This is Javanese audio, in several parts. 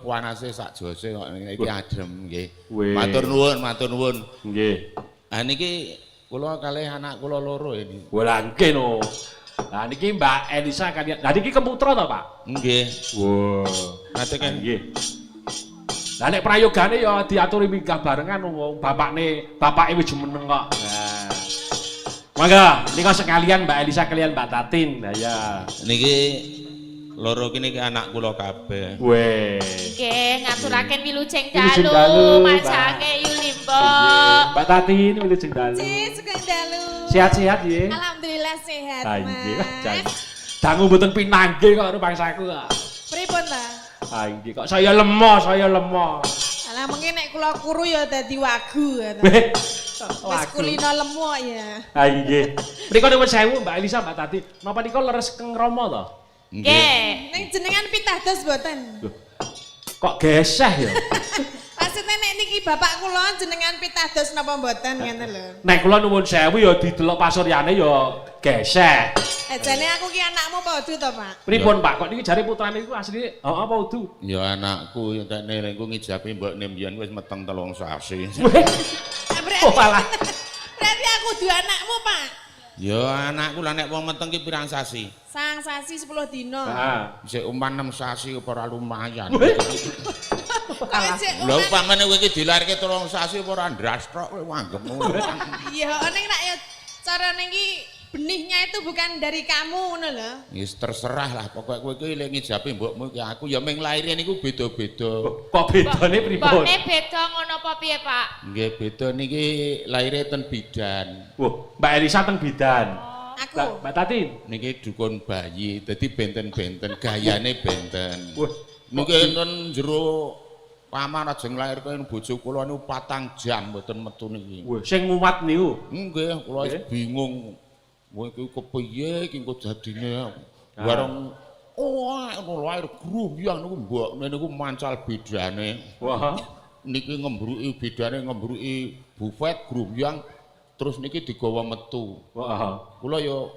Panase sak jose kok ngene iki adem nggih. Weh. Matur nuwun, matur nuwun. Nggih. Ah, niki kula kalih anak kula loro ini. Wah, nggih no. Lah niki Mbak Elisa kalian. Lah niki keputra to, Pak? Nggih. Wah. Nate kan Nggih. Lah nek prayogane ya diaturi minggah barengan wong bapakne, bapake wis jumeneng kok. Nah. Mangga, nika sekalian Mbak Elisa kalian Mbak Tatin. Lah ya. Niki loro kini ki anak kula kabeh. Weh. Nggih, ngaturaken wilujeng Wilujeng dalu, dalu, Mbak. Masake Yulimbo. Mbak Tatin wilujeng dalu. Cik, sugeng dalu. Sehat-sehat nggih. Alhamdulillah sehat, Ah nggih, Mas. jan. Dangu mboten pinanggih kok rumangsaku kok. Pripun ta? Ah nggih kok saya lemah, saya lemah. Alah mungkin nek kula kuru ya dadi wagu ya ta. Weh. Wis kulino lemu kok ya. Ah nggih. Mriko nuwun sewu Mbak Elisa, Mbak Tati. Napa nika leres keng Rama to? Nggih. Ning jenengan pitados mboten? Loh, kok geseh ya? Maksudnya nek niki bapak kula jenengan pitados napa mboten ngene lho. Nek kula nuwun sewu ya didelok pasuryane ya geseh. Eh jane aku ki anakmu apa udu to, Pak? Pripun Pak? Kok niki jare putrane iku asline heeh apa udu? Ya anakku entekne lengku ngijabi mbokne mbiyen wis meteng 3 sasi. Weh. Ah, berarti, Oh alah. Berarti aku udu anakmu, Pak. Ya anakku lah nek wong meteng ki pirang sasi? 9 sasi 10 dina. Heeh. Isih uman 6 sasi apa ora lumayan. Weh. Kok isih Lha upamane kowe iki dilairke 3 sasi apa ora ndrasthok kowe anggep ngono. Iya, ning rak ya carane iki benihnya itu bukan dari kamu ngono lho. Wis terserah lah, pokoke kowe iki lek ngijabi mbokmu iki aku ya ming laire niku beda-beda. Kok bedane pripun? Mbokne beda ngono apa piye, Pak? Nggih beda niki laire ten bidan. Wah, Mbak Elisa teng bidan. Aku. Mbak Tatin. Niki dukun bayi, dadi benten-benten, gayane benten. Wah, Niki enten jero kamar ajeng lairke bojo kula niku 4 jam mboten metu niki. Wah, sing nguwat niku. Nggih, kula wis bingung. Kowe iki kepiye iki engko dadine? Bareng oh, ngono lair grumyang niku mbokne niku mancal bedane. Wah. Niki ngembruki bedane, ngembruki bufet grumyang, terus niki digawa metu. Wah. Kula ya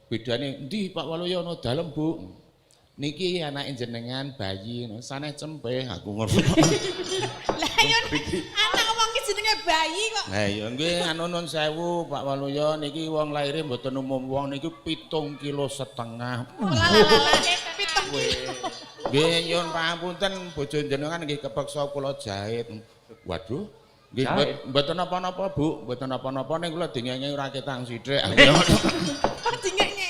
bedane endi Pak Waluyo ana dalem, Bu. Niki anake jenengan bayi sanes cempe aku ngono. Lah yo anak wong ki jenenge bayi kok. Lah ya nggih anu nun sewu Pak Waluyo, niki wong laire mboten umum, wong niki 7,5 kilo. Lah 7 kilo. Nggih nyuwun pangapunten bojo jenengan nggih kepeksa kula jahit. Waduh. Nggih Jahit? Mboten napa-napa, Bu, mboten napa-napa ning kula dingenge ora ketang sithik. Dingenge.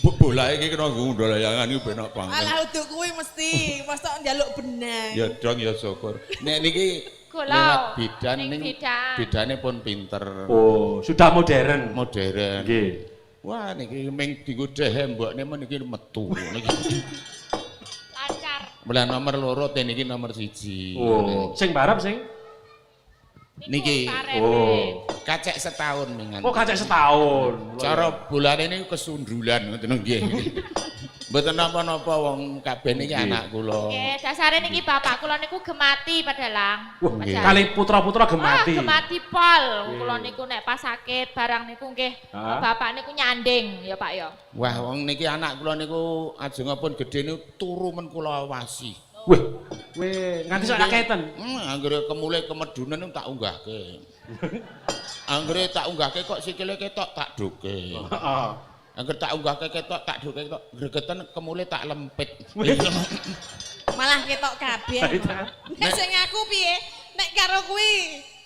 Bu, bola iki kena ngundol layangan iki ben banget. Alah udu kuwi mesti mosok njaluk benang. Ya dong ya syukur. Nek niki Kula, lewat bidan ning ning bidan. Bidane pun pinter, Oh, sudah modern. Modern. Nggih. Wah, niki ming dienggo dehe mbokne men niki metu niki. Lancar. Lah nomor loro ten niki nomor 1. Oh, sing barep sing Niki. Karepe. Oh. Kacek setahun mingan. Oh, kacek setahun. Cara bolane niku kesundulan ngoten nggih. Mboten napa-napa wong kabeh niki anak kula. Nggih, dasare niki bapak kula niku gemati padalang. Wah, Nggih. kali putra-putra gemati. Wah, gemati pol. Kula niku nek pas sakit barang niku nggih bapak niku nyanding ya Pak ya. Wah, wong niki anak kula niku ajengipun gedhe niku turu men kula awasi. Wih, wih, nganti sak kaketen. Anggere kemule kemedunen niku tak unggahke. Anggere tak unggahke kok sikile ketok tak doke. Heeh. Angger tak unggahke ketok tak doke ketok gregeten kemule tak lempit. Malah ketok kabeh. Nek sing aku piye? Nek karo kuwi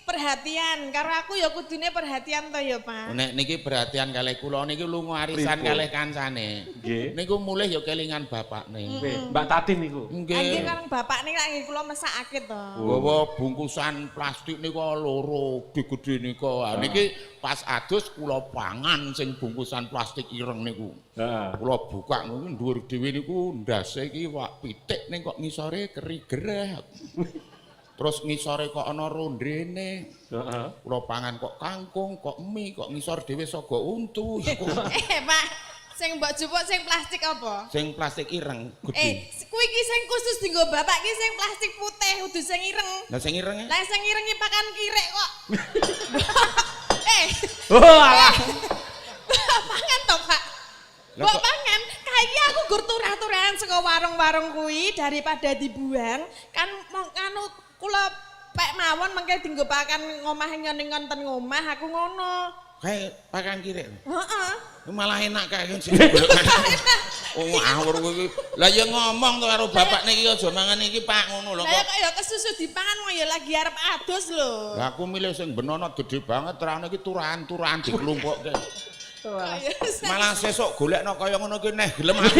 perhatian, karo aku ya kudune perhatian to ya, Pak. Nek niki perhatian kalih kula niki lunga arisan Pripun? Kalih kancane. Nggih. Niku mulih ya kelingan bapakne. Wih, Mbak Tatin niku. Nggih Nggih. karo bapak nih lak nggih kula mesakake to. Gawa bungkusan plastik niku loro gede-gede niku. Ah, niki pas adus kula pangan sing bungkusan plastik ireng niku. Heeh. Kula buka niku dhuwur dhewe niku ndase iki wak pitik ning kok ngisore keri gereh. Terus ngisore kok ana rondene. Heeh. Kula pangan kok kangkung, kok mie, kok ngisor dhewe saga untu. Eh, Pak, sing mbok jupuk sing plastik apa? Sing plastik ireng Eh, gedhe. kuwi ki sing khusus dienggo bapak ki sing plastik putih, udu sing ireng. Lah sing ireng? Lah sing ireng ki pakan kirik kok. Eh, Oh, alah. pangan to, Pak? Lah Mbok kok pangan. Lah iya aku gur turah-turahan saka warung-warung kuwi daripada dibuang kan anu kula pek mawon mengke dienggo pakan ngomah ning ngonten ngomah aku ngono. Kae pakan kirik. Heeh. Malah enak kae sing Oh, ngawur kowe iki. Lah ya ngomong to karo bapak niki aja mangan iki Pak ngono lho Lah ya kok. kok ya kesusu dipangan wong ya lagi arep adus lho. Lah aku milih sing benono gedhe banget terane iki turahan-turahan diklumpukke. Kok ya Malah sesuk golekno kaya ngono ki neh gelem aku.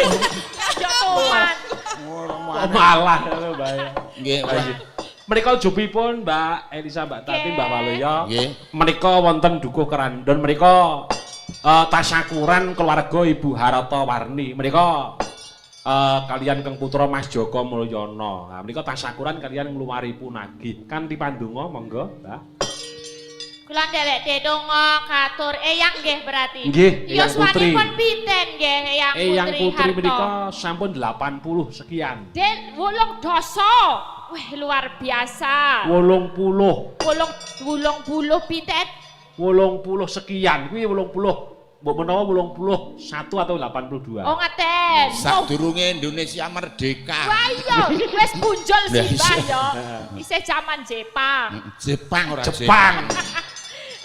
Ya tuan. Ngono Oh, malah lho, Mbak. Nggih, Pak. Menika jupipun Mbak Elisa, Mbak Tati, Mbak Waluyo. Nggih. Menika wonten Dukuh Kerandon menika tasyakuran keluarga Ibu Harata Warni. Menika kalian Keng Putra Mas Joko Mulyono. Nah, menika tasyakuran kalian ngluwari punagih. Kanthi pandonga monggo, Mbak. Kula nderek dedonga katur eyang nggih berarti. Nggih, Eyang Putri. Yuswanipun pinten nggih Eyang Putri? Eyang Putri Harto? menika sampun 80 sekian. Del 80 dasa. Wih luar biasa. 80. Wolung 80 pinten? 80 sekian kuwi 80 mbok menawa 81 atau 82. Oh ngaten. Oh, Sadurunge Indonesia merdeka. wah iya, wis punjul Lah, sih Mbah iya. ya. Isih jaman Jepang. Jepang ora Jepang.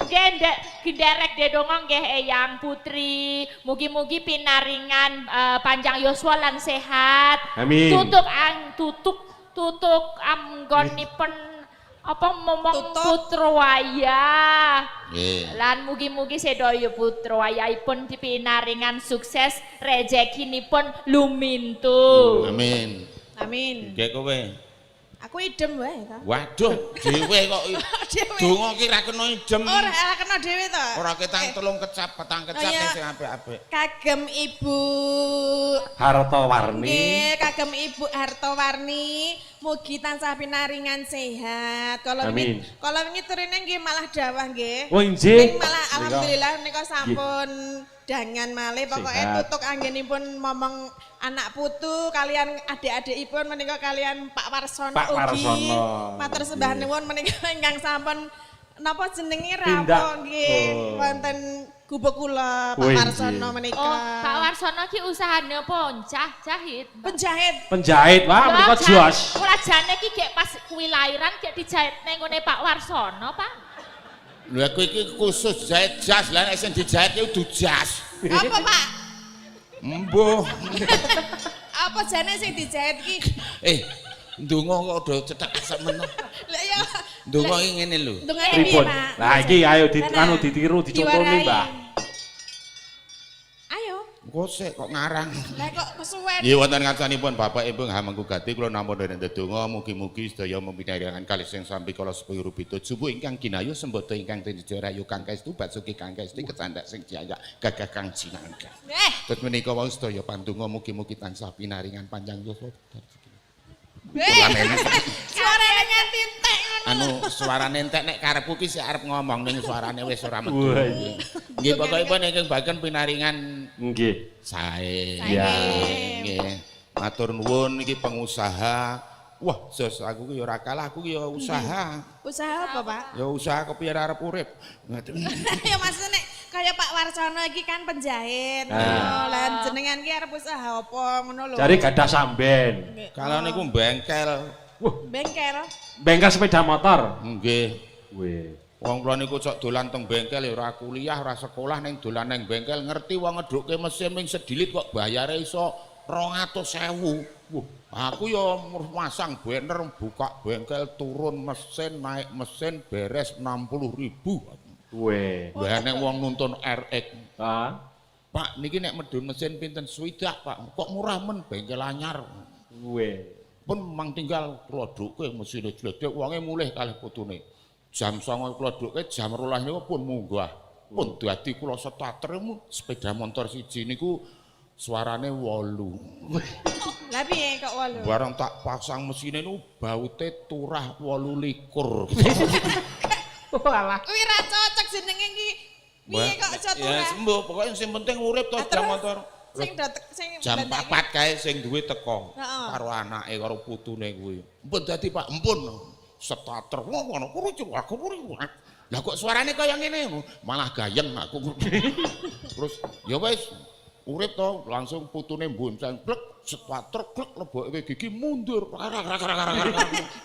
Nggih ndek genderek dedonga nggih Eyang Putri. Mugi-mugi pinaringan panjang yuswa lan sehat. Amin. Tutuk ang tutuk tutuk anggonipun apa momong Tutuk. putra wayah. Nggih. Lan mugi-mugi sedaya putra wayahipun dipinaringan sukses rezekinipun lumintu. Amin. Amin. Nggih kowe. Aku idem wae ta. Waduh, dhewe kok Dhewe. donga ki ra kena idem. Ora kena dhewe to. Ora ketang telung kecap, petang kecap Oh, iya. sing apik-apik. Kagem Ibu Harta Warni. Nggih, kagem Ibu Hartowarni, mugi tansah pinaringan sehat. Kalau Amin. wingi kalau wingi turine nggih malah dawah nggih. Oh injih. Ning malah alhamdulillah nika sampun dangan malih pokoke Sehat. tutuk anggenipun momong anak putu kalian adik-adikipun menika kalian Pak Warsono Pak ugi. Warsono. Matur sembah nuwun menika ingkang sampun napa jenenge Tindak. rawuh nggih Oh. wonten gubuk kula Pak Oh, injih. Warsono menika. Oh, Pak Warsono ki usahane apa? Jahit. Penjahit. Penjahit, wah menika jos. Kula jane ki gek pas kuwi lairan gek dijahit ning nggone Pak Warsono, Pak. Lha kowe iki khusus jahit jas, lah nek sing dijahit ki udu jas. Apa Pak? Embuh. Apa jane sing dijahit ki? Ndonga kok do cethek semeno. Lah ya. Ndonga iki ngene lho. Ndongane piye, Pripun? Pak? Lah iki ayo di, Lah, anu ditiru dicontoni, diwarai. Mbah. Ayo. Engko sik kok ngarang. Lah kok kesuwen. Nggih wonten ngarsanipun Bapak Ibu hamengku gati kula nampa derek ndedonga mugi-mugi sedaya mempinaringan kalih sing sampi kala sepuh rubita jubu ingkang ginayu sembada ingkang tinjaya rayu kang kaestu basuki kang kaesti kecandak sing jiayak gagah kang jinangga. Terus menika wau sedaya pandonga mugi-mugi tansah pinaringan panjang yuswa. Suarane nganti entek ngono. Anu suarane entek nek karepku ki sik arep ngomong ning suarane wis ora metu. Wah, iya. Nggih pokokipun ingkang bagian pinaringan Nggih. sae. Iya. Nggih. Matur nuwun iki pengusaha. Wah, jos aku ki ya ora kalah, aku ki ya usaha. Usaha apa, Pak? Ya usaha kepiye arep urip. Ya maksudnya nek kaya Pak Warsono iki kan penjahit. Ah. Ngono. Lah jenengan ki arep usaha apa ngono lho. Jare gadah samben. Kalau niku bengkel. Wah, Bengkel. bengkel sepeda motor. Nggih. Wih. Wong kula niku cok dolan teng bengkel ya ora kuliah, ora sekolah ning dolan ning bengkel ngerti wong ngedhukke mesin ming sedilit kok bayare iso 200.000. Wah, aku ya masang banner buka bengkel turun mesin naik mesin beres 60.000. Wih. Lah nek wong nuntun RX, Ah. Pak niki nek medhun mesin pinten swidak, Pak. Kok murah men bengkel anyar. Wih. Pun mang tinggal kula dhukke mesine jledek wonge mulih kalih putune. Jam 09.00 kula dhukke jam 12.00 niku pun munggah. Pun dadi kula starter sepeda motor siji niku suarane 8. Lah piye kok 8? Bareng tak pasang mesine niku baute turah 28. Walah. Kuwi ra cocok jenenge iki. Piye kok iso Ya turah? sembuh, pokoknya sing penting urip to Ah, jam terus? motor. Sing dotek sing Jam blendake. 4 kae sing duwe teko Heeh. karo anake karo putune kuwi. Empun dadi Pak, empun. Starter wong ngono kuwi aku kuwi. Lah kok suarane kaya ngene malah gayeng aku. Terus ya wis Urip to langsung putune bonceng klek sepatrek klek leboke gigi mundur.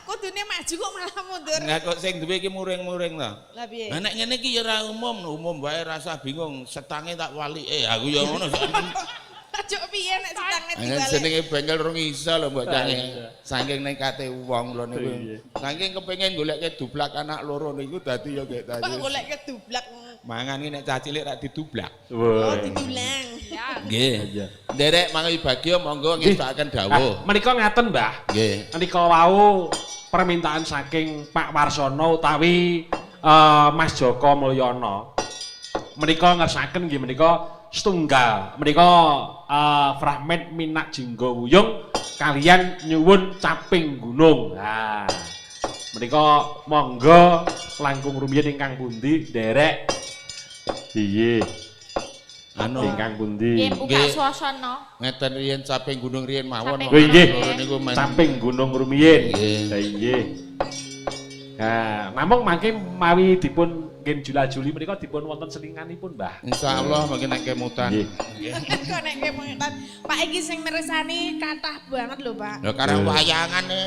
Kudune maju kok malah mundur. Enggak kok sing duwe iki muring-muring to. Lah piye? Lah nek ngene iki ya ora umum, umum wae rasa bingung, setange tak walike. Aku ya ngono. Ajuk piye nek setange Anggen dibalik. jenenge bengkel rong iso lho mbok cange. Saking nekate wong lho niku. Saking kepengin goleke dublak anak loro niku dadi ya gek Kok tadi. golek kedublak. Mangan iki nek cah cilik rak didublak. Oh, didulang. Ya. Nggih. Nderek mangi bagya monggo ngestokaken dawuh. Ah, menika ngaten, Mbah. Nggih. Menika wau permintaan saking Pak Warsono utawi Mas Joko Mulyono. Menika ngersaken nggih menika setunggal. Menika fragmen Minak Jinggo Wuyung kalian nyuwun Caping Gunung. Nah, menika monggo langkung rumiyin ingkang pundi nderek. Iya. Anu Ingkang pundi? Nggih, buka Nggih. suasana. Ngeten riyen Caping Gunung riyen mawon. Caping Oh, nggih. Loro niku men. Caping Gunung rumiyin. Nggih. Lah nggih. Nah, namung mangke mawi dipun nggih jula-juli menika dipun wonten selinganipun, Mbah. Insyaallah mangke nek kemutan. Nggih. Kok nek kemutan. Pak iki sing mirsani kathah banget lho, Pak. Lah karang wayangane.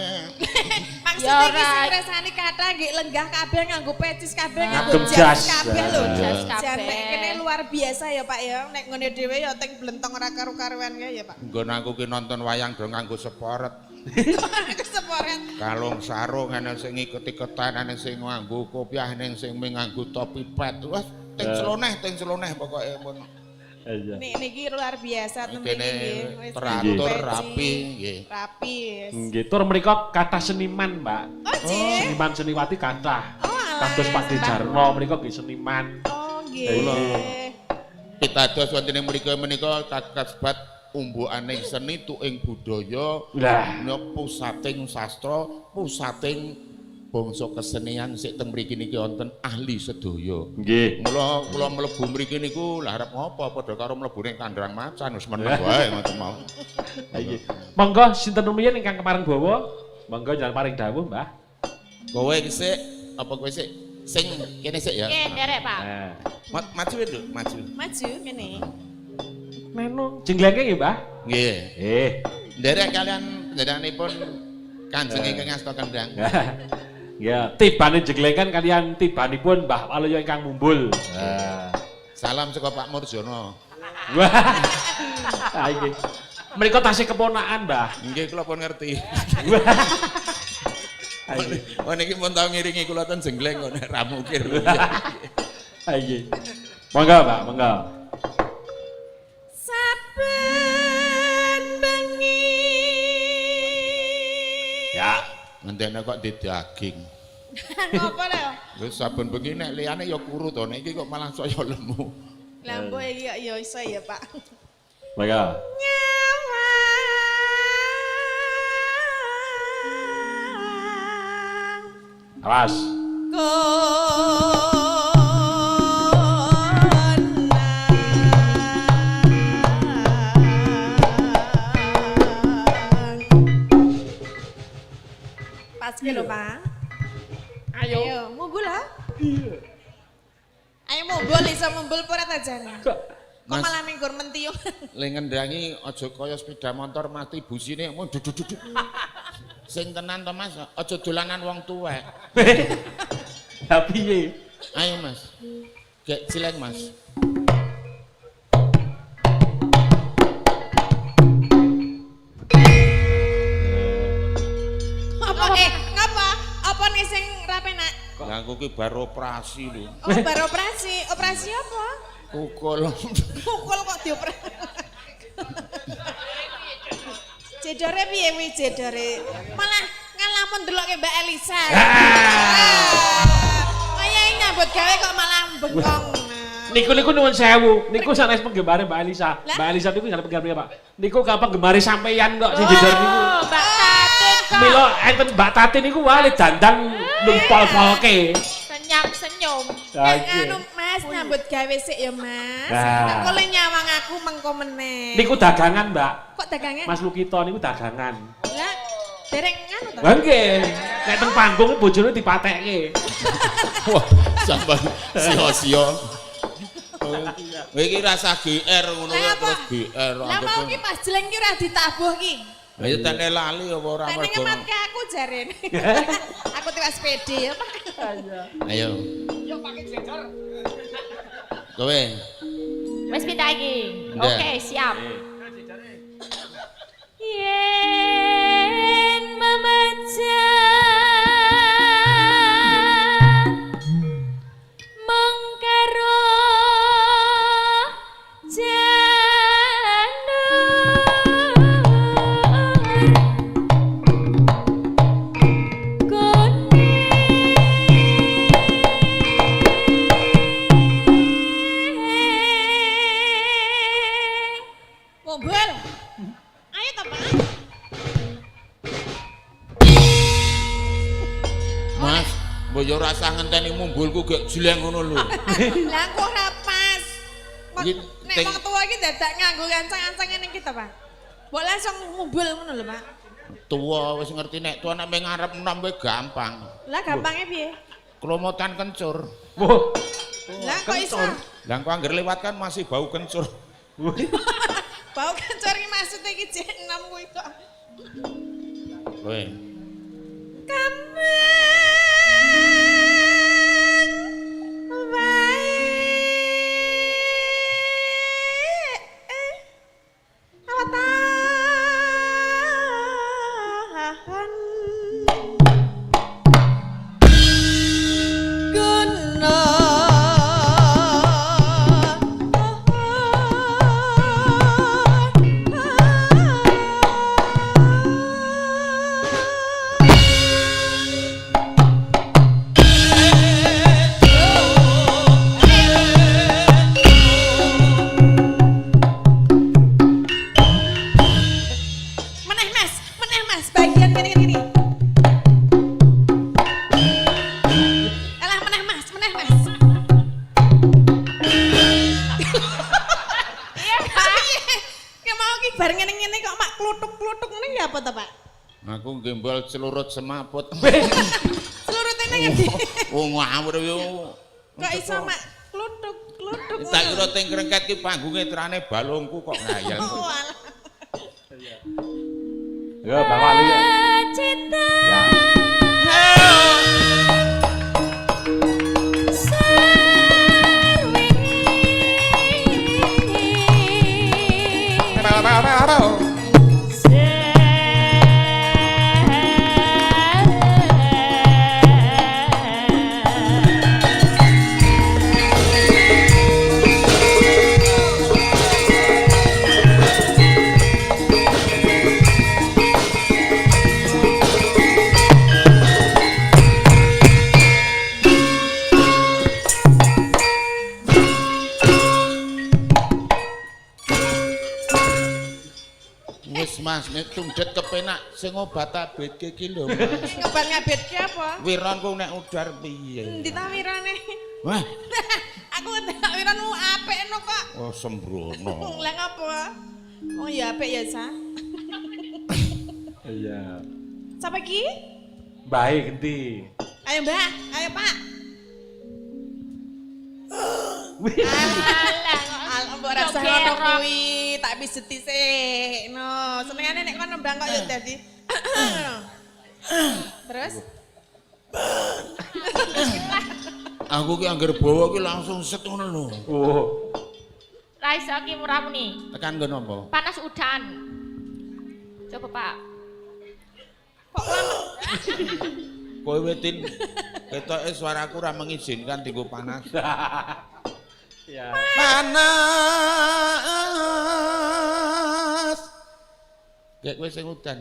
Maksudnya Ya iki sing ora. mirsani kathah nggih lenggah kabeh nganggo pecis kabeh nganggo Ngagem jas jas. kabeh lho. Jas Jan kabeh. nek kene luar biasa ya, Pak ya. Nek ngene dhewe ya teng blentong ora karu-karuan kae ya, Pak. Nggon aku ki nonton wayang do nganggo seporet. Keseporet. Kalung sarung ana sing iket-iketan, ana sing nganggo kopiah, ana sing nganggo topi pet. Wah, ting celoneh pokoke mun. Iya. Nek niki luar biasa temen Kene iki nggih. Wis teratur nganggo peci, rapi nggih. Rapi. wis. Nggih, tur menika kathah seniman, Mbak. Oh, cik. Seniman seniwati kathah. Oh, alah. Kados Pak Dejarno menika nggih seniman. Oh, nggih. Pitados wonten ing mriku menika kasebat umbukaning seni tuing budaya, Lah, menika pusating sastra, pusating bangsa kesenian sik teng mriki niki wonten ahli sedaya. nggih. Mula kula mlebu mriki niku lah arep ngopo padha karo mlebu ning kandhang macan wis meneng wae ngoten mawon. Nggih. Monggo sinten rumiyin ingkang kepareng bawa? Monggo jangan paring dawuh, Mbah. Kowe iki sik apa kowe sik? Sing kene sik ya. Nggih, nderek, Pak. Nah. Maju Nduk, maju. Maju ngene. Nenung jenglengke nggih, Mbah? Nggih. Eh. Nderek kalian panjenenganipun Kanjeng ingkang asta kendang. Ya, tibane jenglengan kalian tibanipun Mbah Waluyo ingkang mumbul. Nah. Salam saka Pak Murjono. Wah. Ah iki. Menika tasih keponakan, Mbah. Nggih kula pun ngerti. Wah. Ah, iki. Oh niki pun tau ngiringi kula ten jengleng kok nek ra mukir. Ah, iki. Monggo, Pak, monggo. Saben bengi. Ya. Ngendene kok didaging. Ngopo lho? Wis saben bengi nek liyane ya kuru to, nek iki kok malah saya lemu. Lah mbok iki ya iso ya, Pak. Monggo. Nyawang Awas. konang. Pas ke lho, Pak. Ayo. Ayo, mumbul lah. Iya. Ayo mumbul iso mumbul ora ta jane. Kok Kok Mas. malah minggur mentiung. Le ngendangi aja kaya sepeda motor mati busine mun duduk duduk. Sing tenan to Mas, aja dolanan wong tuwek. Lah piye? Ayo Mas. Gek cileng Mas. Apa ngapa? Apa nih sing ra penak? Lah aku ki bar operasi lho. Oh, bar operasi. Operasi apa? Kukul. Pukul kok dioperasi. Jedore piye kuwi jedore? Malah ngalamun ndelokke Mbak Elisa. Kaya nyambut gawe kok malah bengkong. Niku niku nuwun sewu. Niku sanes penggemare Mbak Elisa. Lah? Mbak Elisa niku sanes penggemare Pak. Niku kapan penggemare sampeyan kok sing jedor niku. Oh, Mbak Tatin kok. Mila enten Mbak Tatin niku wae dandang numpol-polke. Senyum-senyum. Lah Nek anu Mas nyambut gawe sik ya Mas. Nah. Nek kole nyawang aku mengko meneh. Niku dagangan, Mbak. Kok dagangan? Mas Lukito niku dagangan. Lah dereng anu to. Lah nggih. Nek teng panggung bojone dipatekke. Wah, sampean sia-sia. Kowe iki rasa GR ngono Lah apa? terus GR. Lah mau ki Mas Jeleng ki ora ditabuh ki. Lah ya tene lali apa ora Tene mergo. ngematke aku jarene. Aku tiwas PD ya, Pak. Ayo. Yo pakai jejer. Kowe. Wis pindah iki. Ndak. Oke, siap. Yen memecah mengkaro janur kuning. Mobil. Ayo to, Pak. Mas, mbok yo ora usah ngenteni mumbulku gek jleng ngono lho. Lah kok ora pas. Iki Nek wong tuwa iki dadak nganggo ancang-ancang ngene iki to, Pak. Mbok langsung mumbul ngono lho, Pak. Tuwa wis ngerti nek tuwa nek meng ngarep enom kowe gampang. Lah gampange piye? Klomotan kencur. Wah. Lah kok iso? Lah engko angger lewat kan masih bau kencur. Bau kencur iki maksude iki jek enom kuwi kok. Kowe. Kembang wae awatahan guna Meneh Mas, bagian gini gini gini. Alah meneh Mas, meneh Mas. Iya, Pak. Ki mau ki bar ngene-ngene kok mak klutuk-klutuk ngene ya apa to, Pak? Aku gembol celurut semaput. Selurute nang ngendi? Oh ngawur yo. Kok iso mak klutuk-klutuk Tak kira teng krengket ki panggunge terane balungku kok ngayal. Oh, alah. Ya, Bang Wali. Ya. Cita Ya. sarwini Wis Mas, nek tundhet kepenak sing obat abetke ki lho Mas. Ngobat ngabetke apa? Wironku nek udar piye? Endi ta wirane? Wah, Aku ndelok wiranmu apik no kok. oh sembrono. Lah ngopo? Oh ya apik ya, Sa. Iya. Sapa iki? Baik genti. Ayo Mbak, ayo Pak. Wih. Alah, Al mbok rasa ngono kuwi, tak pijeti sik. No, senengane nek kon nembang kok ya dadi. Terus Aku ki angger bawa ki langsung set ngono lho. Oh. Ra iso ki murah muni. Tekan nggon apa? Panas udan. Coba Pak. kok lama Kowe wetin ketoke suaraku ora mengizinkan dienggo panas. Ya. Panas. Kayak kowe sing udan.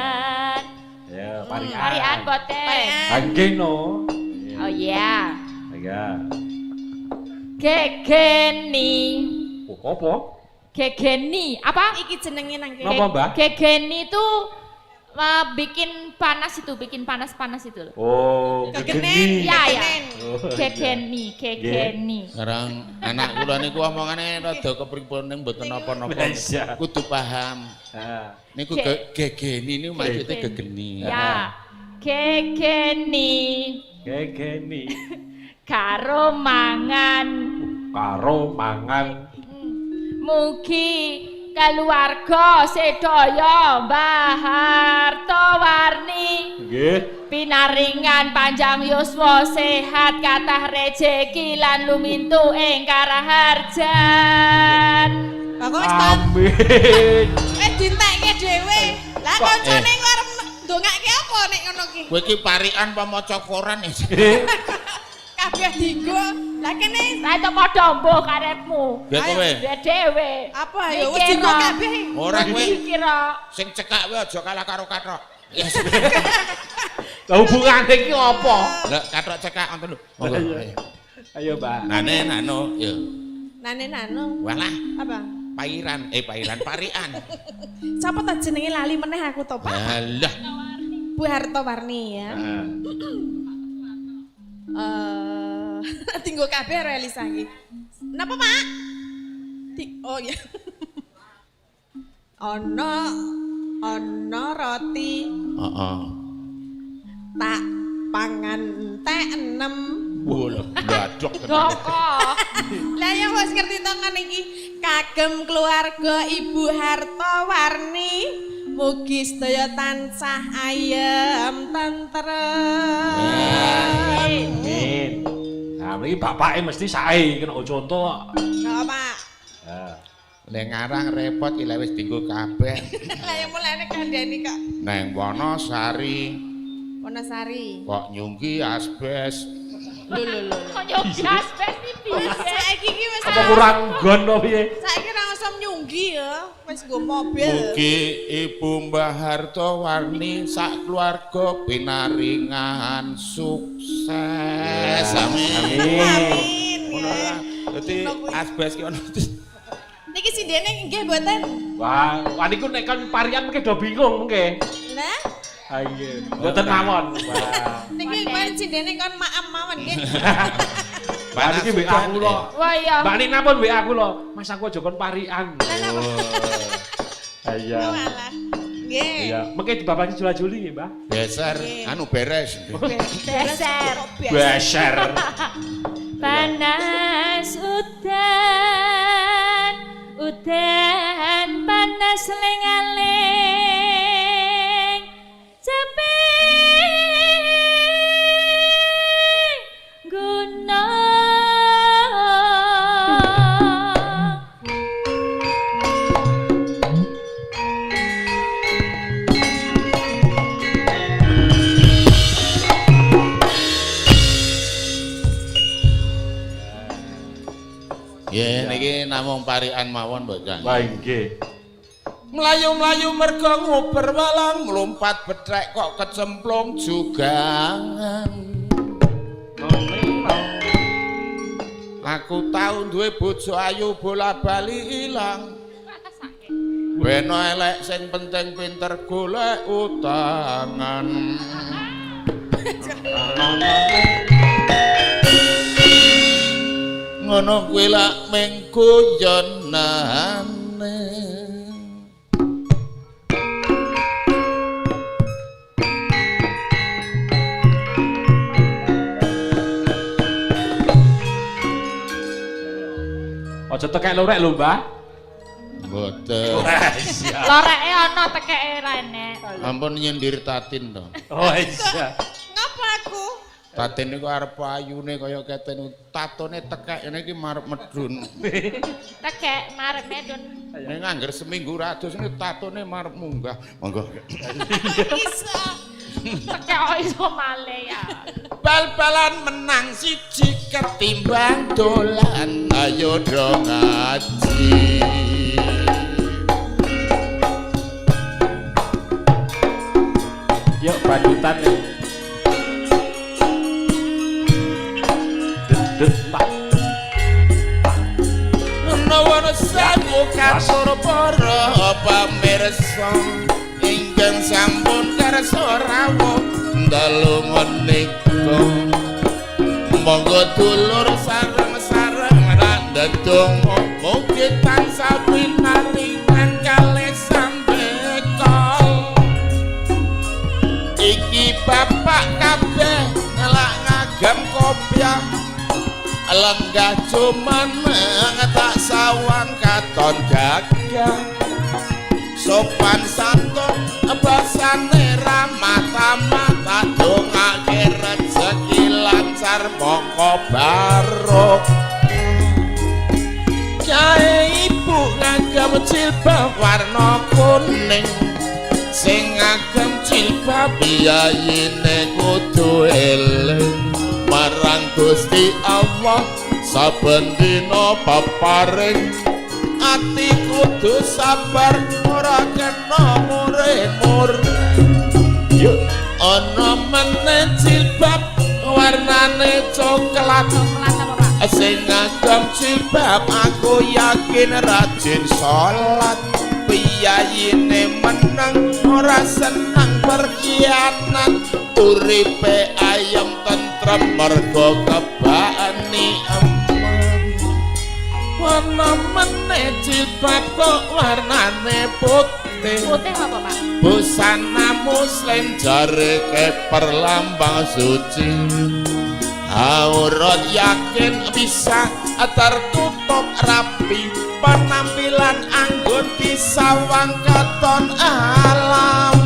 Udan. Ya, parian. Parian boten. Angge no. Oh iya. Iya. Gegeni. Oh, apa? Gegeni. Apa? iki jenenge nang kene. Napa, Mbah? Gegeni itu Wah, bikin panas itu, bikin panas-panas itu loh. Oh, Gegenen. gegeni. Ya, ya. Gegenen. Oh, iya. Gegeni, gegeni. Sekarang anak kula niku omongane rada kepripun ning mboten napa-napa. Iya. Kudu paham. Heeh. Niku gegeni niku maksudnya gegeni. Ya. Gegeni Gegeni. karo mangan. Karo mangan. Mugi keluarga sedaya Mbah Hartowarni Nggih. pinaringan panjang yuswa sehat kathah rejeki lan lumintu ing karaharjan. Lah kok wis tan Amin. wis dientekke dhewe. Lah kancane kok arep ndongake apa nek ngono ki? Kowe iki parikan apa maca koran ya? Kabeh dienggo. Lah kene Lah itu padha mbuh karepmu. Ya kowe. Ya dhewe. apa ayo wis dienggo kabeh. Ora kowe Mikir. sing cekak kowe aja kalah karo kathok. Lah hubungane iki apa? Lah kathok cekak ngoten lho. Monggo. Ayo, Mbak. Nane nano ya. Nane nano. Walah Apa? pairan pairan parian. Sapa ta jenenge lali meneh aku to, Pak? Alah. Bu Hartowarni ya. Heeh. Tinggo kabeh karo Elisa iki. Napa, Pak? Oh iya. Ana ana roti Heeh. tak pangan entek enem. Wah, bladok tenan. Doko. Lah ya wis ngerti to ngene iki. Kagem keluarga Ibu Hartowarni mugi sedaya tansah ayem tentrem. Amin. Nah, mriki bapake mesti sae kena contoh. Napa, Pak? Heeh. Lek ngarang repot iki lek wis dienggo kabeh. Lah ya mulane kandhani kok. Neng Wonosari Wonosari. kok nyunggi asbes. Lho lho lho. Kok nyogas wes iki piye? Saiki iki wis Apa kurang gon to piye? Saiki ora usah nyunggi ya, wis nggo mobil. Mugi Ibu Mbah Hartowarni sak keluarga pinaringan sukses. Amin. Amin. Amin. Ngono lah. Dadi asbes ki ono. Niki sindene nggih mboten? Wah, wah niku nek kon parian mengke do bingung mengke. Lah, Ha nggih. Mboten mawon. Wah. niki kemarin sindene kon maem mawon nggih. Mbak niki WA aku lho. Wah iya. Mbak Nina pun WA aku lho. Mas aku aja kon parian. Iya. Walah. Nggih. Iya, mengke dibabani jula-juli nggih, Mbah. Beser, anu beres. Beser. Beser. Panas udan, udan panas lengaling. Cepe guna. Nggih, niki namung parikan mawon Mbok Kang. Wah, nggih. Mlayu-mlayu mergo nguber walang, mlumpat bethek kok kecemplung jugangan. Aku tau duwe bojo ayu bola-bali ilang. Beno elek sing penting pinter golek utangan. Ngono kuwi lak mung guyonane. Aja tekek lorek lho, Mbah. Mboten. Loreke ana tekeke ra enek. Ampun nyindir Tatin to. Oh iya. Ngapa aku? Tatin niku arep ayune kaya keten tatone tekek ngene iki marep medun. Tekek marep medun. Ning angger seminggu ratus ini tatone marep munggah. Monggo. Iso. Tekek kok iso male ya. Bal-balan menang siji ketimbang dolan ayo do ngaji. Yuk bandutan. Det tak. Nuwun sewu katur para pamirsa ingkang Ingkang sampun kersa rawuh dalu menika. Monggo dulur sareng-sareng ra ndedonga mugi tansah pinaringan kalih sambeka. Iki bapak kabeh ngelak ngagem kopiah lenggah jumeneng tak sawang katon gagah sopan santun basane ramah tamah tak dongake rejeki lancar mongko barokah. Jae ibu ngagem jilbab warna kuning sing ngagem jilbab piyayine kudu eling marang Gusti Allah saben dina paparing ati kudu sabar ora kena murid-murid. Yuk ana meneh jilbab warnane coklat. Coklat apa, Pak? Sing ngagem jilbab aku yakin rajin salat piyayine meneng ora seneng berkhianat uripe ayem tentrem mergo kebakani eman. Warna meneh jilbab kok warnane putih. Putih apa, Pak? Busana muslim jare keper lambang suci aurat yakin bisa tertutup rapi penampilan anggun disawang katon alam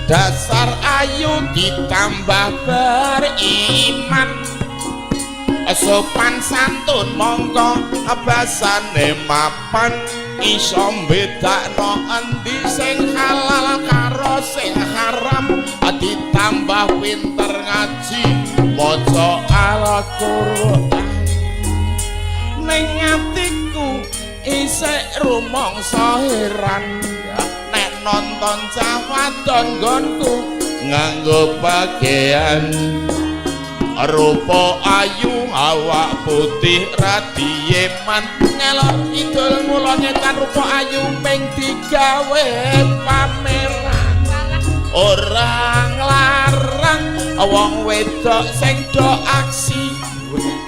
dasar ayu ditambah beriman sopan santun mongko basane mapan iso mbedakno endi sing halal karo sing haram ditambah pinter ngaji maca Al-Qur'an. Ning atiku isih rumangsa heran nek nonton cah wadon nggonku nganggo pakaian rupa ayu awak putih radieman ngelor kidul ngulon ngetan rupa ayu ping digawe pameran ora nglarang wong wedok sing do aksi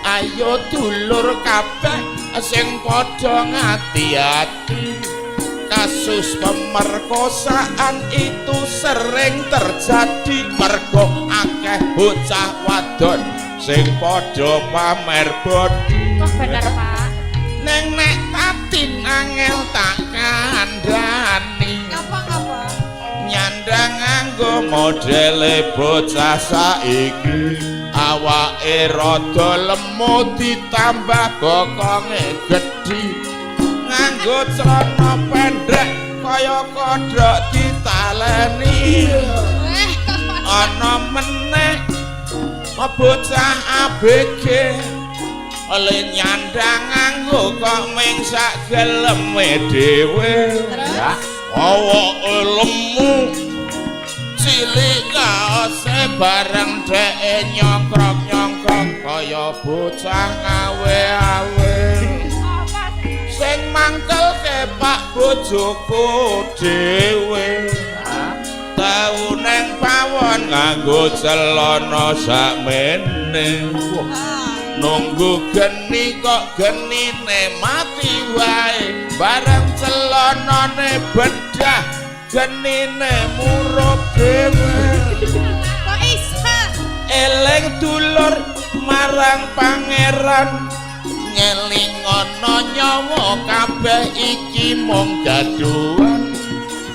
ayo dulur kabeh sing padha ngati-ati. Kasus pemerkosaan itu sering terjadi mergo akeh bocah wadon sing padha pamer bodi. Wah, bener, Pak. Neng nek tatin angel tak kandhani Ngapa-ngapa? nyandang nganggo modele bocah saiki awake rada lemu ditambah bokonge gedhi nganggo celana pendek kaya kodhok ditaleni. Ana meneh bocah ABG oleh nyandang nganggo kok ming sak geleme dhewe. Terus? Awake lemu cilik kaose bareng dheke nyokrok-nyokrok kaya bocah ngawe-awe. Sing mangkelke pak bojoku dhewe tau neng pawon nganggo celana sakmene nunggu geni kok genine mati wae bareng celanane bedah genine murup dhewe. Kok isa? Eling dulur marang pangeran ngelingono nyawa kabeh iki mung gaduhan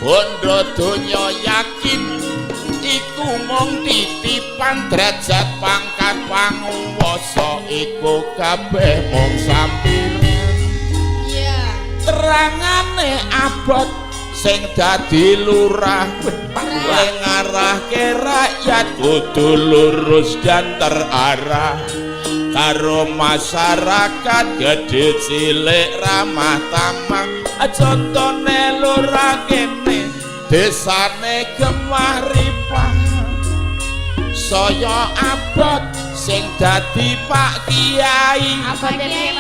bondo donya yakin iku mung titipan derajat pangkat panguwasa iku kabeh mung sampiran. Iya. Terangane abot sing dadi lurah le ngarahke rakyat kudu lurus dan terarah karo masyarakat gedhe cilik ramah tamah. Contone lurah kene desane gemah ripah saya abot sing dadi Pak Kiai.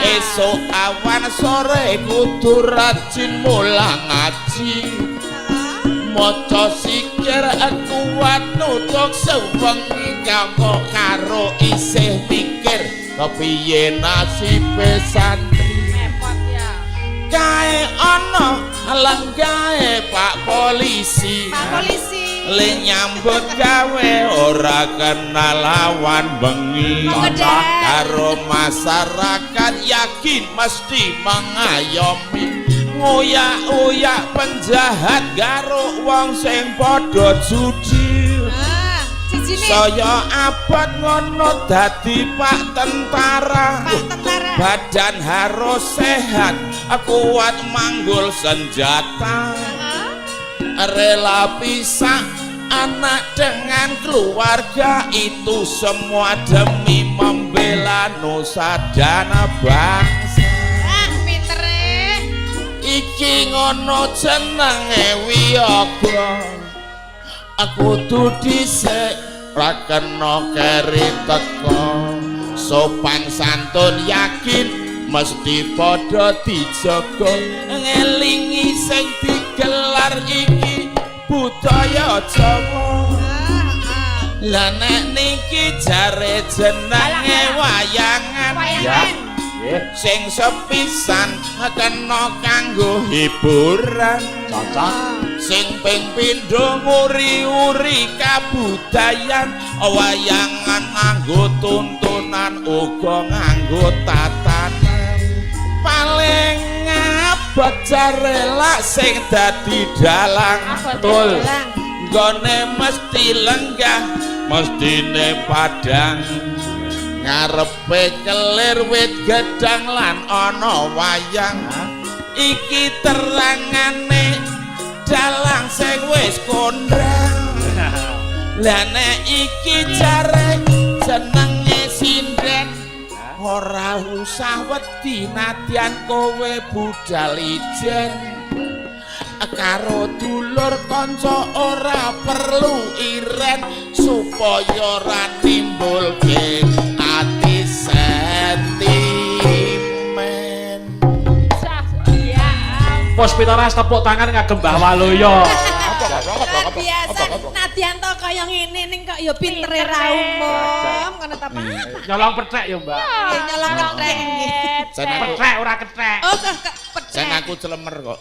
Esuk awan sore kudu rajin mulang ngaji. Maca sikir kuat nutuk sewengi kanggo karo isih mikir kepiye nasibe santri. Repot ya. Kae ana lenggahe Pak Polisi. Pak Polisi. Le nyambut gawe ora kenal lawan bengi. Monggo. Karo masyarakat yakin mesti mengayomi, ngoyak-oyak penjahat garuk wong sing padha judi. Ah, sijine. Saya abot ngono dadi Pak Tentara. Pak Tentara. Badan harus sehat, kuat manggul senjata. Heeh. Rela pisah anak dengan keluarga, itu semua demi membela nusa dan bangsa. Ah, pintere. Iki ngono jenenge wiyaga, aku kudu dhisik ra kena keri teko, sopan santun yakin mesti padha dijaga, ngelingi sing digelar iki budaya Jawa. Ah, ah. Lah nek niki jare jenenge wayangan. Wayangan. Nggih. Sing sepisan kena kanggo hiburan. Cocok. Sing ping pindho nguri-uri kabudayan, wayangan nganggo tuntunan uga nganggo tatanan. Paling ngabot jare lak sing dadi dalang. Abot. Betul. Dalang. Nggone mesti lenggah, mestine padang, ngarepe kelir wit gedang lan ana wayang. Iki terangane dalang sing wis kondang. Lah nek iki jare jenenge sinden, ora usah wedi nadyan kowe budal ijen, karo dulur kanca ora perlu iren, supaya ora nimbulke ati sentimen. Sah. Ya ampun. Puspitoras tepuk tangan kagem Mbah Waluyo. Luar biasa. Nadyan to kaya ngene ning kok ya pintere ra umum ngono ta, Pak? Nyolong pethek ya, Mbak. Nggih, nyolong kethek nggih. Sen aku, Pethek ora kethek. Oh, kok pethek. Sen aku celemer kok.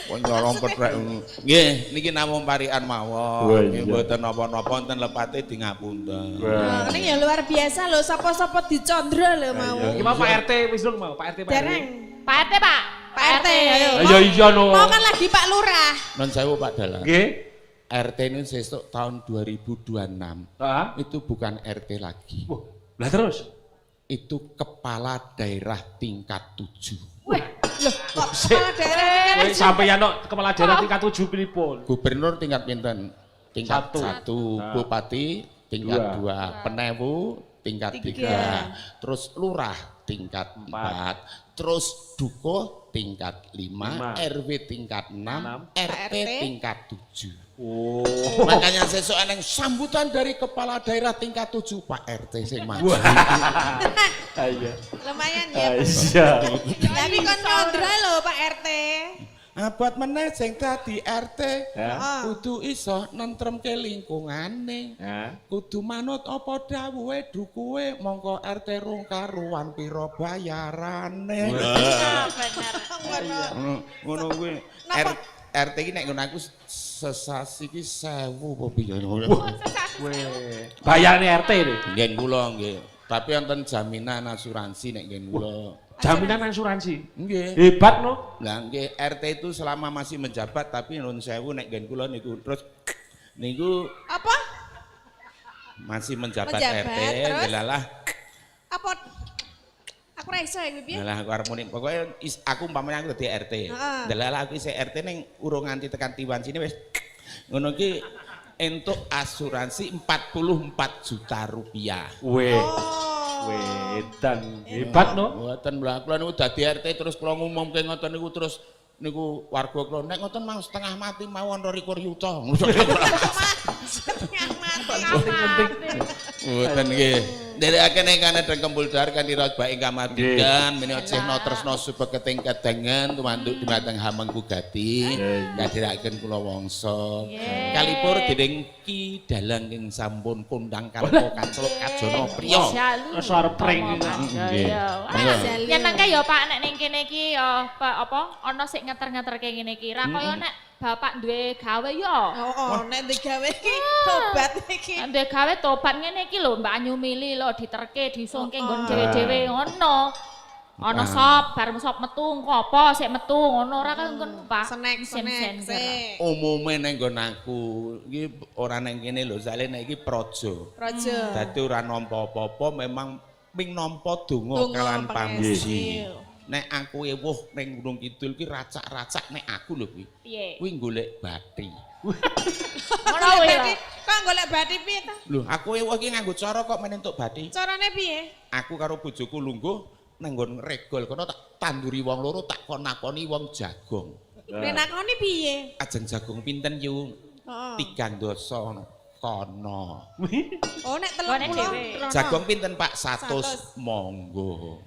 Kok nyolong pethek. Nggih, niki namung parikan mawon. Wah, Nggih iya. mboten napa-napa, wonten lepate di ngapunten. Oh, ning ya luar biasa lho, sapa-sapa dicondro lho mau. Iki mau Pak RT wis durung mau, Pak RT, Pak RT. Dereng. Pak RT, Pak. Pak RT, ayo. Iya iya no. Mau kan lagi Pak Lurah. Non sewu, Pak Dalang. Nggih. RT ini sesuk tahun 2026 Heeh. itu bukan RT lagi. Wah, lah terus. Itu kepala daerah tingkat 7. Wih, Loh, kok kepala daerah ini kan Kowe sampeyan no kepala daerah tingkat 7 pripun? Gubernur tingkat pinten? Tingkat Satu. 1, Nah. Bupati tingkat Dua. 2, Penewu tingkat Tiga. 3, terus lurah tingkat Empat. 4, terus dukuh tingkat 5, Lima. RW tingkat 6, Enam. RT RT. tingkat 7. Oh. Makanya sesuk eneng sambutan dari kepala daerah tingkat 7, Pak RT sing maju. Iya. Lumayan ya. Pak. Iya. Tapi kon nyondro lho Pak RT. Abot meneh sing dadi RT Ya. Oh. Kudu iso nentremke lingkungane. Ya. Kudu manut apa dawuhe dukuhe, mongko RT rung karuan pira bayarane. Bener. Ngono. Ngono ngono kuwi. Napa? RT iki nek ngono aku sesasi iki 1000 apa piye. Weh. Bayarne RT nih. Nggih kula nggih. Tapi wonten jaminan asuransi nek nggih kula. Jaminan asuransi. Nggih. Hebat no. Lah nggih, RT itu selama masih menjabat, tapi nun sewu nek nggen kula niku terus niku Apa? Masih menjabat, Menjabat, RT terus? delalah. Apa? Aku ra iso ya piye? Lah aku arep muni pokoke aku umpamanya aku dadi RT. Heeh. Delalah aku isih RT ning urung nganti tekan tiwan sini wis ngono ki entuk asuransi 44 juta rupiah. Weh. Oh. Wedan. Hebat no. Mboten lha kula niku dadi RT terus kula ngumumke ngoten niku, terus niku warga kula nek ngoten mau setengah mati mawon 22 yuta. Setengah mati. Setengah mati. Mboten nggih. Nderekaken ingkang nedheng kembul dar kanthi rajba ingkang mardikan menika cehna tresna supeketing kadangan tumanduk dumateng Hamengku Gati kadhiraken kula wangsa. Kalipur dening Ki Dalang ing sampun kondang kalpa kaceluk kajana priya. Wis arep pring. Nggih. Nyenengke ya Pak nek ning kene iki ya apa ana sing ngeter-ngeterke ngene iki. Ra kaya nek bapak duwe gawe ya. Oh, nek digawe iki tobat iki. Nek duwe gawe tobat ngene iki lho Mbak Anyu mili lho diterke disungke nggon dhewe-dhewe ngono. Ana sop, bar sop metu engko apa sik metu ngono ora kaya nggon Pak. Snack snack sik. Umume ning nggon aku iki ora ning kene lho, sale nek iki praja. Praja. Dadi ora nampa apa-apa memang ming nampa donga kalan pamuji. Nek aku ewuh ning Gunung Kidul ki racak-racak nek aku lho kuwi. Piye? Kuwi golek bathi. Ngono kuwi. Kok golek bathi piye ta? Lho, aku ewuh ki nganggo cara kok men entuk bathi. Carane piye? Aku karo bojoku lungguh nang nggon regol kono tak tanduri wong loro tak kon nakoni wong jagong. Nek nakoni piye? Ajeng jagong pinten yu? Heeh. 3 dasa kono. Oh nek 30. Jagong pinten Pak? 100. Monggo.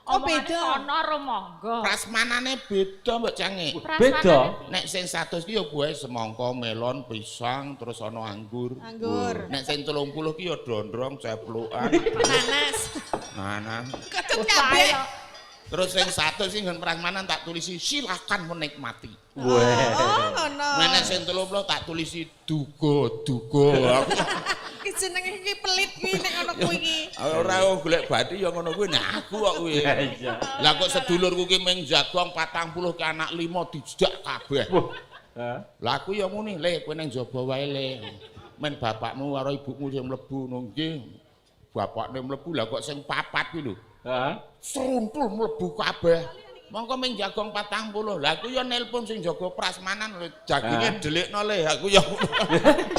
Oh beda. Kono ro monggo. Prasmanane beda mbok cange. Beda. Nek sing 100 ki ya buahe semangka, melon, pisang, terus ana anggur. Anggur. Nek sing 30 ki ya dondrong, ceplokan, Nanas. nanas. Kecut kabeh. Terus sing 100 sing nggon prasmanan tak tulisi silakan menikmati. Oh ngono. Nek sing 30 tak tulisi duga duga. Ki jenenge iki pelit kuwi nek ngono kuwi iki. Ora golek bathi ya ngono kuwi. Nah aku kok kuwi. Lah kok sedulurku ki ming jagong 40 ki anak 5 dijak kabeh. Lah aku ya muni, "Le, kowe ning jaba wae, Le. Men bapakmu karo ibumu sing mlebu ngono nggih." Bapakne mlebu lah kok sing papat kuwi lho. Heeh. Seruntul mlebu kabeh. Mongko ming jagong 40. Lah aku ya nelpon sing jaga prasmanan lho, jaginge delikno le aku ya.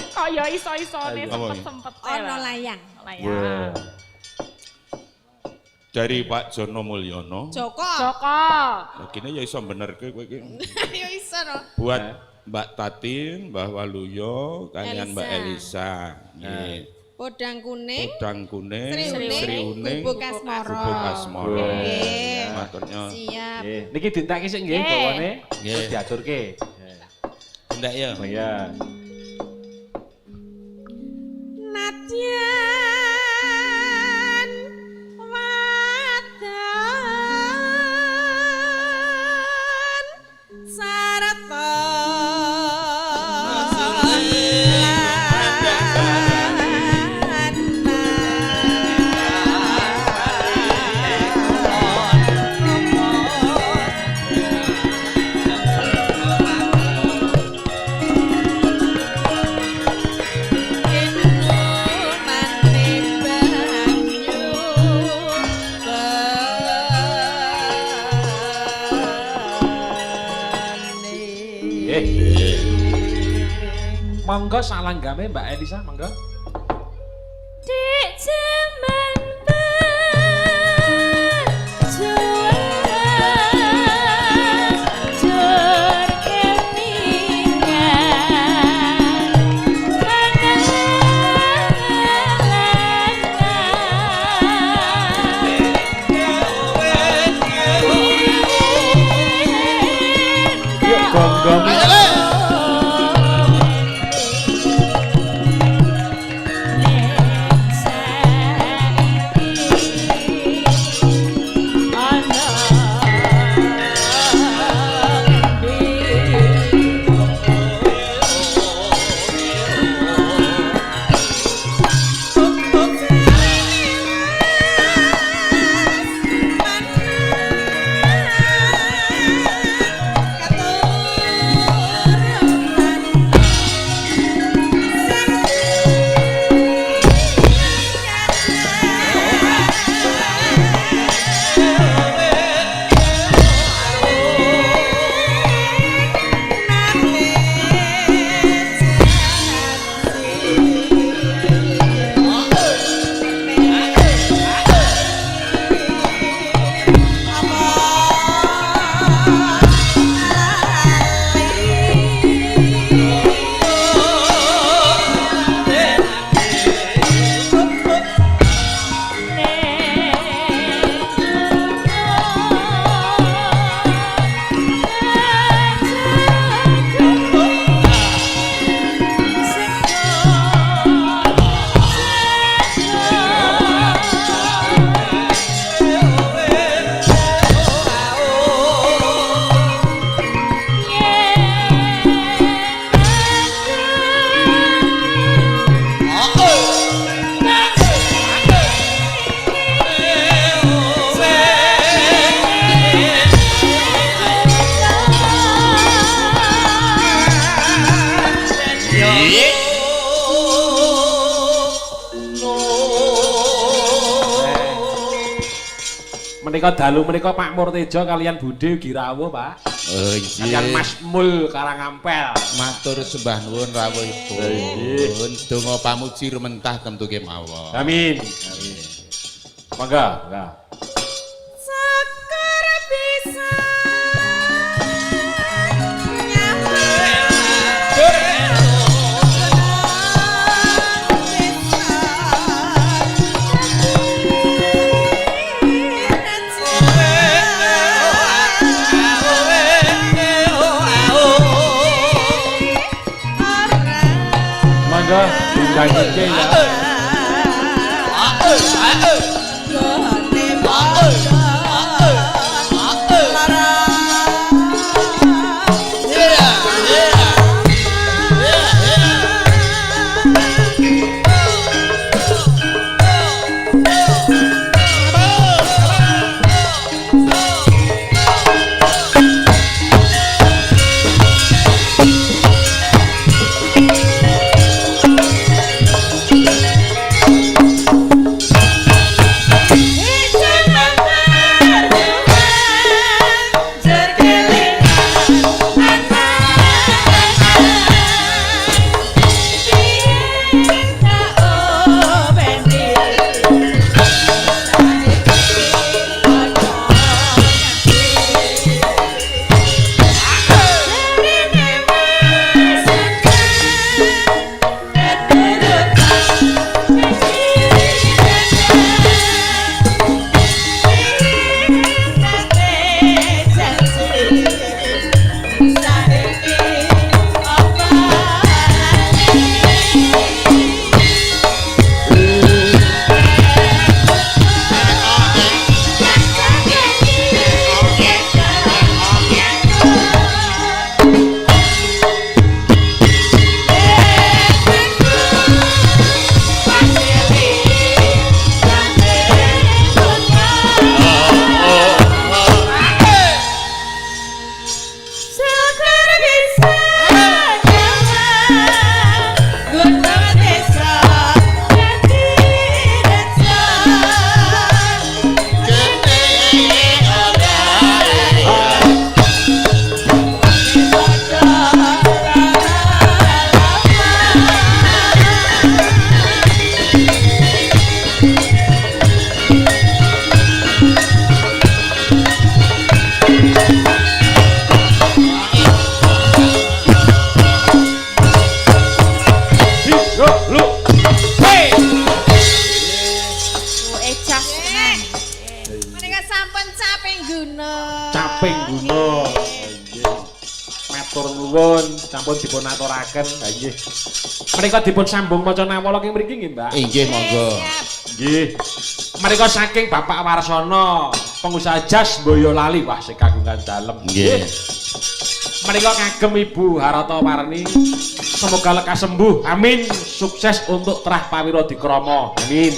Kok ya iso-isone sempet-sempet. Ono layang. Layang. Dari Pak Jono Mulyono. Joko. Joko. Lah kene ya iso benerke kowe iki. Ya iso no. Buat Mbak Tatin, Mbah Waluyo, kalian Mbak Elisa. Nggih. Podang kuning, Podang kuning, Sri Uning, Gubuk Asmara. Gubuk Asmara. Nggih. Maturnya. Siap. Nggih. Niki dintekke sik nggih bawane. Nggih. Diaturke. Tindak ya. Iya. Nadyan wadan sarta Monggo salanggame Mbak Elisa, monggo. Dik jaman berjuang jur keningan Yuk gonggong. Ayo le. Menika dalu menika Pak Murtejo kalian Bude ugi rawuh, Pak. Oh inggih. Kalian Mas Mul Karangampel. Matur sembah nuwun rawuhipun. Donga pamuji rumentah tentu kemawon. Amin. Amin. Mangga, mangga. Syukur bisa Mangga diundang iki ya. Yo, lu. Hey. Ejas tenan. Menika sampun caping guna. Caping guna. Nggih. Matur nuwun, sampun dipun aturaken. Ha nggih. Menika dipun sambung maca nawala ing mriki nggih, Mbak. Inggih monggo. Siap. Nggih. Menika saking Bapak Warsono, pengusaha jas Boyolali, wah sing kagungan dalem. Nggih. Menika kagem Ibu Harata Warni. Semoga lekas sembuh. Amin. Sukses untuk Trah Pawiro Dikromo. Amin.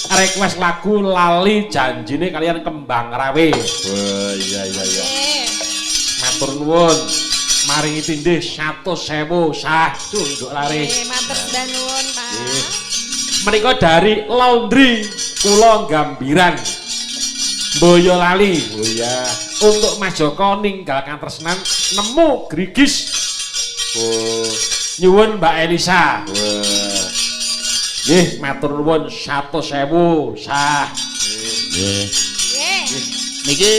Request lagu Lali Janjine kalian Kembang Rawe. Wah, iya iya iya. Matur nuwun. Maringi tindih 100.000 sah nduk laris. Nggih, matur sembah nuwun, Pak. Nggih. Menika dari Laundry Kula Gambiran Boyolali. Oh iya. Untuk Mas Joko ninggal katresnan nemu grigis. Oh, nyuwun Mbak Elisa. Wah. Nggih, matur nuwun 100.000 sah. Nggih. Nggih. Niki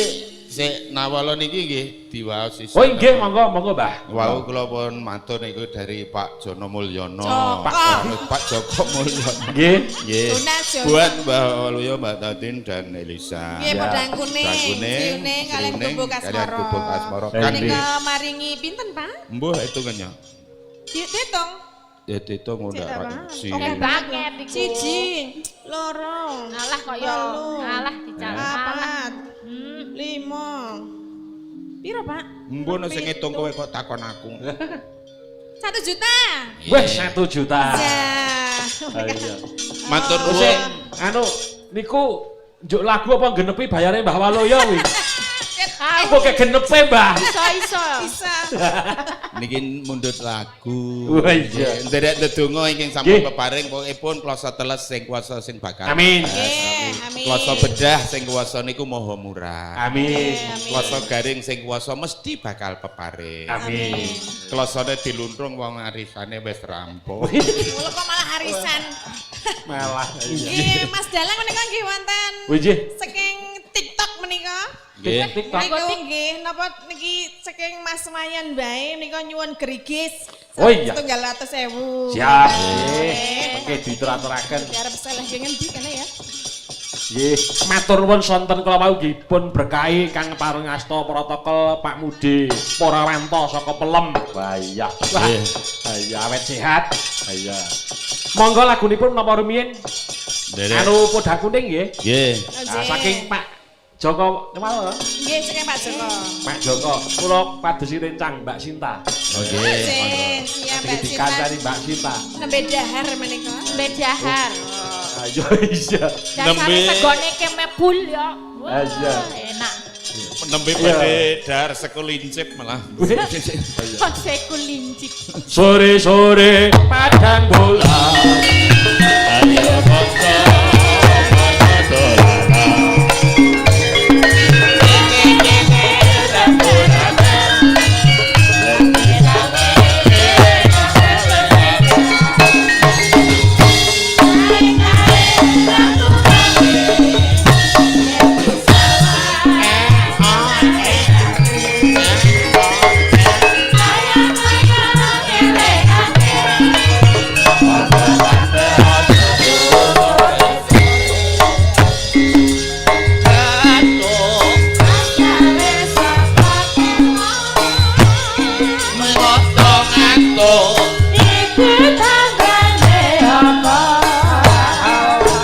sik nawala niki nggih diwaos isih. Oh nggih, monggo monggo, Mbah. Wau kula pun matur niku dari Pak Jono Mulyono. Joko. Pak Joko Mulyono. Nggih. Nggih. Jonas, Jono. Buat Mbak Waluyo, Mbak Tatin dan Elisa. Nggih, Ya. podang kuning, Kuning, kuning kalian kuning, gubuk kalian asmara. gubuk asmara. Eh, Kan Menika maringi pinten, Pak? mbuh hitungannya. Dihitung. Ya dihitung Cek ora apa? si. Oke, Banget iku. Siji, loro, Alah kok yo. telu, Alah dical. Alah. papat, lima. Piro, Pak? Mbuh nek sing ngitung kowe kok takon aku. 1 juta. Wah, 1 juta. Ya. Ah, iya. Matur Oh, sik, nuwun. anu niku njuk lagu apa genepi bayare Mbah Waluyo kuwi? Ket Ah, Kok kegenepe, Mbah? iso-iso. Bisa. Niki mundhut lagu. Wah, iya. Nderek ndedonga ingkang sampun Nggih. peparing pokokipun klasa teles sing kuwasa sing bakal. Amin. Nggih, amin. Klasa bedah sing kuwasa niku maha murah. Amin. Klasa garing sing kuwasa mesti bakal peparing. Amin. Klasane diluntrung wong arisane wis rampung. Mula kok malah arisan. Malah iya. Nggih, Mas Dalang menika nggih wonten Wih, nggih. saking TikTok menika. Nggih. TikTok. Niku nggih napa niki saking Mas Wayan bae menika nyuwun gerigis. Oh iya. 700.000. Siap. Nggih. Mengke dituraturaken. Arep salah ngendi kene ya. Nggih, matur nuwun sonten kula wau nggih pun berkahi kang paring asta protokol Pak Mudi Porawanto saka Pelem. Wah iya. Wah. Iya awet sehat. Iya. Monggo lagunipun napa rumiyin? Nderek. Anu podang kuning nggih. Nggih. Nah, saking Pak Joko napa? Nggih, saking Pak Joko. Pak Joko, kula padosi rencang Mbak Sinta. Oh, nggih. Nggih, siap Mbak Saking Sinta. dikancani Mbak Sinta. Nembe dahar menika. Bedahar. Ayo iya. Dasare Nembe. segone kemebul ya. Wah, Iya. enak. Nembe badhe dahar sekelincip malah. Kok seku lincip. Sore-sore padang bola. Ayo bangsa bangsa dolanan.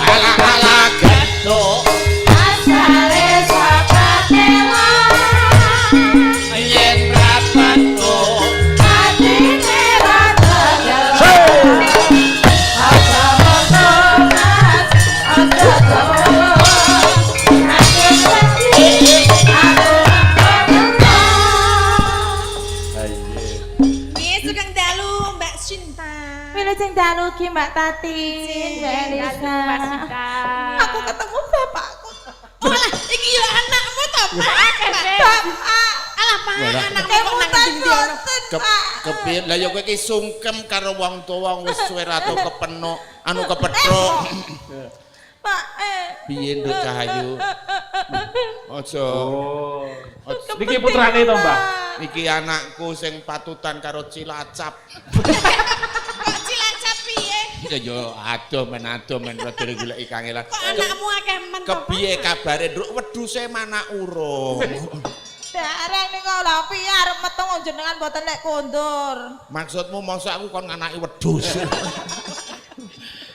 Ala-ala gathuk yen rapatuk. Nggih, sugeng dalu Mbak Sinta. Wilujeng dalu ki Mbak Tatin, Mbak Elisa. Mbak Sinta. Aku ketemu bapakku. Oh lah, iki ya anakmu to, Pak. Akeh, Bapak. Alah, Pak, anakmu kok nang ndi ono. Kepiye lah ya kowe iki sungkem karo wong tuwa wis suwe ratu kepenuk anu kepethuk. Pak, Piye Nduk Cahayu? Aja. Oh. Aja. Niki putrane to, Mbah? Iki anakku sing patutan karo Cilacap. Kok Cilacap piye? Ya ya adoh men adoh men rada goleki kangelan. Kok anakmu akeh men to, Pak? Kepiye kabare Nduk wedhuse mana urung? Dereng niku lha piye arep metu jenengan mboten lek kondur. Maksudmu mosok aku kon nganaki wedhus.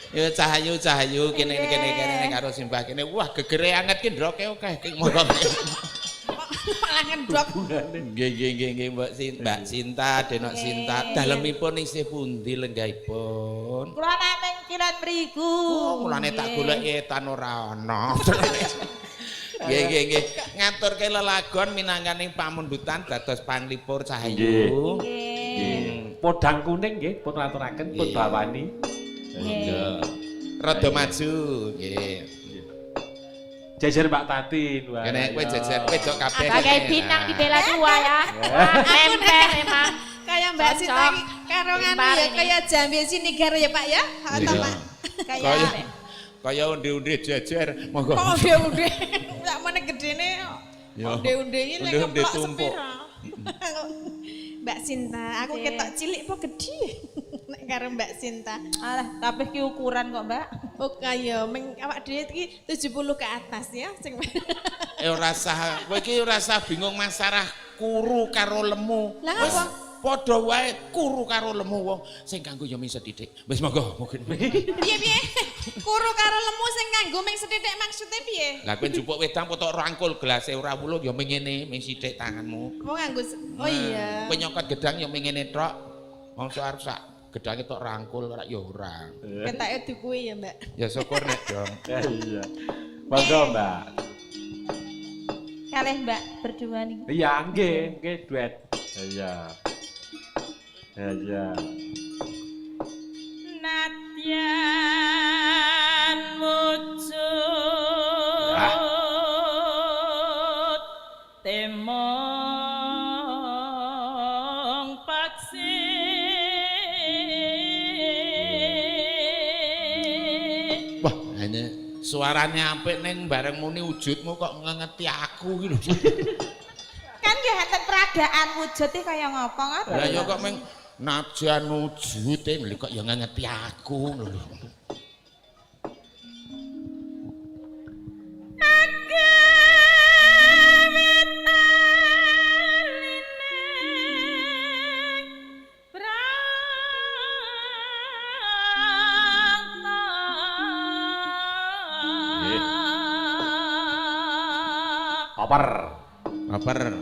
Ya Cahayu Cahayu kene kene kene karo simbah kene. Wah gegere anget ki ndroke akeh ki monggo. Malah ngendok. Nggih nggih nggih nggih Mbak Sinta, Mbak Sinta, Denok Sinta. Dalemipun isih pundi lenggahipun? Kula namung kilen mriku. Oh, mulane tak goleki etan ora ana. Nggih nggih nggih. Ngaturke lelagon minangkani pamundutan dados panglipur Cahayu. Nggih. Podang kuning nggih, pun aturaken pun Nggih. bawani. Iya. Rada maju nggih. Jejer Mbak Tatin. Wah, Kene kowe iya. jejer wedok kabeh. Bagai bintang di bela dua ya. Wah, nempel emang. Kayak Mbak Sinta Cocok. iki karo nganu Impar ya ini. kayak jambe sinigar ya Pak ya. Atau Iya. Pak. Kaya Kayak kaya onde-onde jejer. Monggo. kok onde-onde. Sak mene gedene Ya. onde-onde iki nek Onde-onde keplok tumpuk. sepira. Mbak Sinta, aku ketok cilik apa gedhe? Nek karo Mbak Sinta. Alah, tapi ki ukuran kok, Mbak. Oke ya, meng awak dhewe iki 70 ke atas ya sing Ora sah, kowe iki ora sah bingung masalah kuru karo lemu. Lah Wis ngapa? padha wae kuru karo lemu wong sing kanggo ya mung sethithik. Wis monggo mungkin. Piye piye? Kuru karo lemu sing kanggo ming sethithik maksude piye? Lah kowe njupuk wedang potok rangkul gelase ora wulung ya mung ngene, mung sithik tanganmu. Mau nganggo Oh iya. Kowe nyokot gedang ya mung ngene tok. Mongso arep sak gedange tok rangkul ora ya ora. Ketake dikuwi ya, Mbak. Ya syukur nek dong. Iya. Monggo, Mbak. Kalih Mbak berdua nih. Iya, nggih, nggih duet. Iya. Iya. Nadyan wujud temong paksi. Wah, hanya suarane apik ning bareng muni wujudmu kok ngengeti aku iki lho. Kan nggih enten peragaan wujud iki kaya ngapa ngoten. Lah ya kok meng najan wujute lho kok ya ngengeti aku lho. Koper. Kabar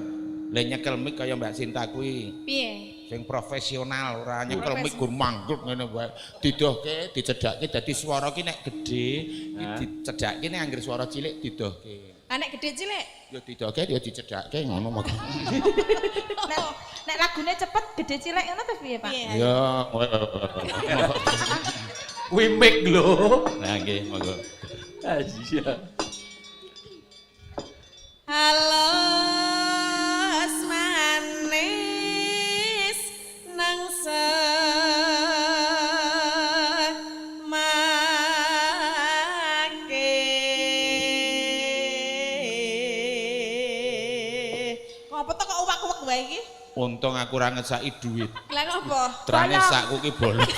le nyekel mic kaya Mbak Sinta kuwi. Piye? Sing profesional ora nyekel mic gur manggut ngene wae. Didohke, dicedhakke dadi swara ki nek gedhe, ki dicedhakke nek anggere swara cilik didohke. Ah nek gedhe cilik. Ya didohke ya dicedhakke ngono moko. Nek nek lagune cepet gede cilik ngono terus piye, Pak? Piye? Ya. Kuwi mic lho. Nah nggih, monggo. Iya. Halus manis nang semake. Ngopo to kok uwak-uwak wae iki? Untung aku ora ngesaki duit. Lah ngopo? Trane sakku ki bolong.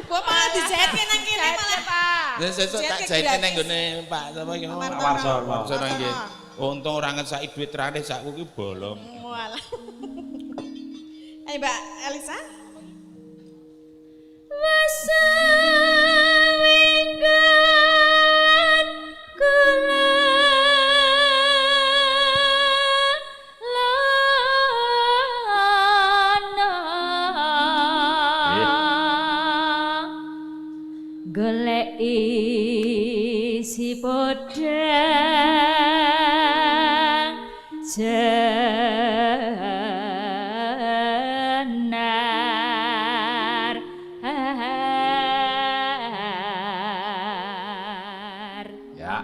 Kok malah dijahitke nang kene malah. Pak. Lah sesuk tak Jahitke jahitke nang gratis. nggone Pak sapa iki? Pak Warsono. Warsono nggih. Untung ora ngesaki duit trane sakku ki bolong. Walah. Ayo Mbak Elisa. Wesawinggan kula lana golek isi podang jenar Ya.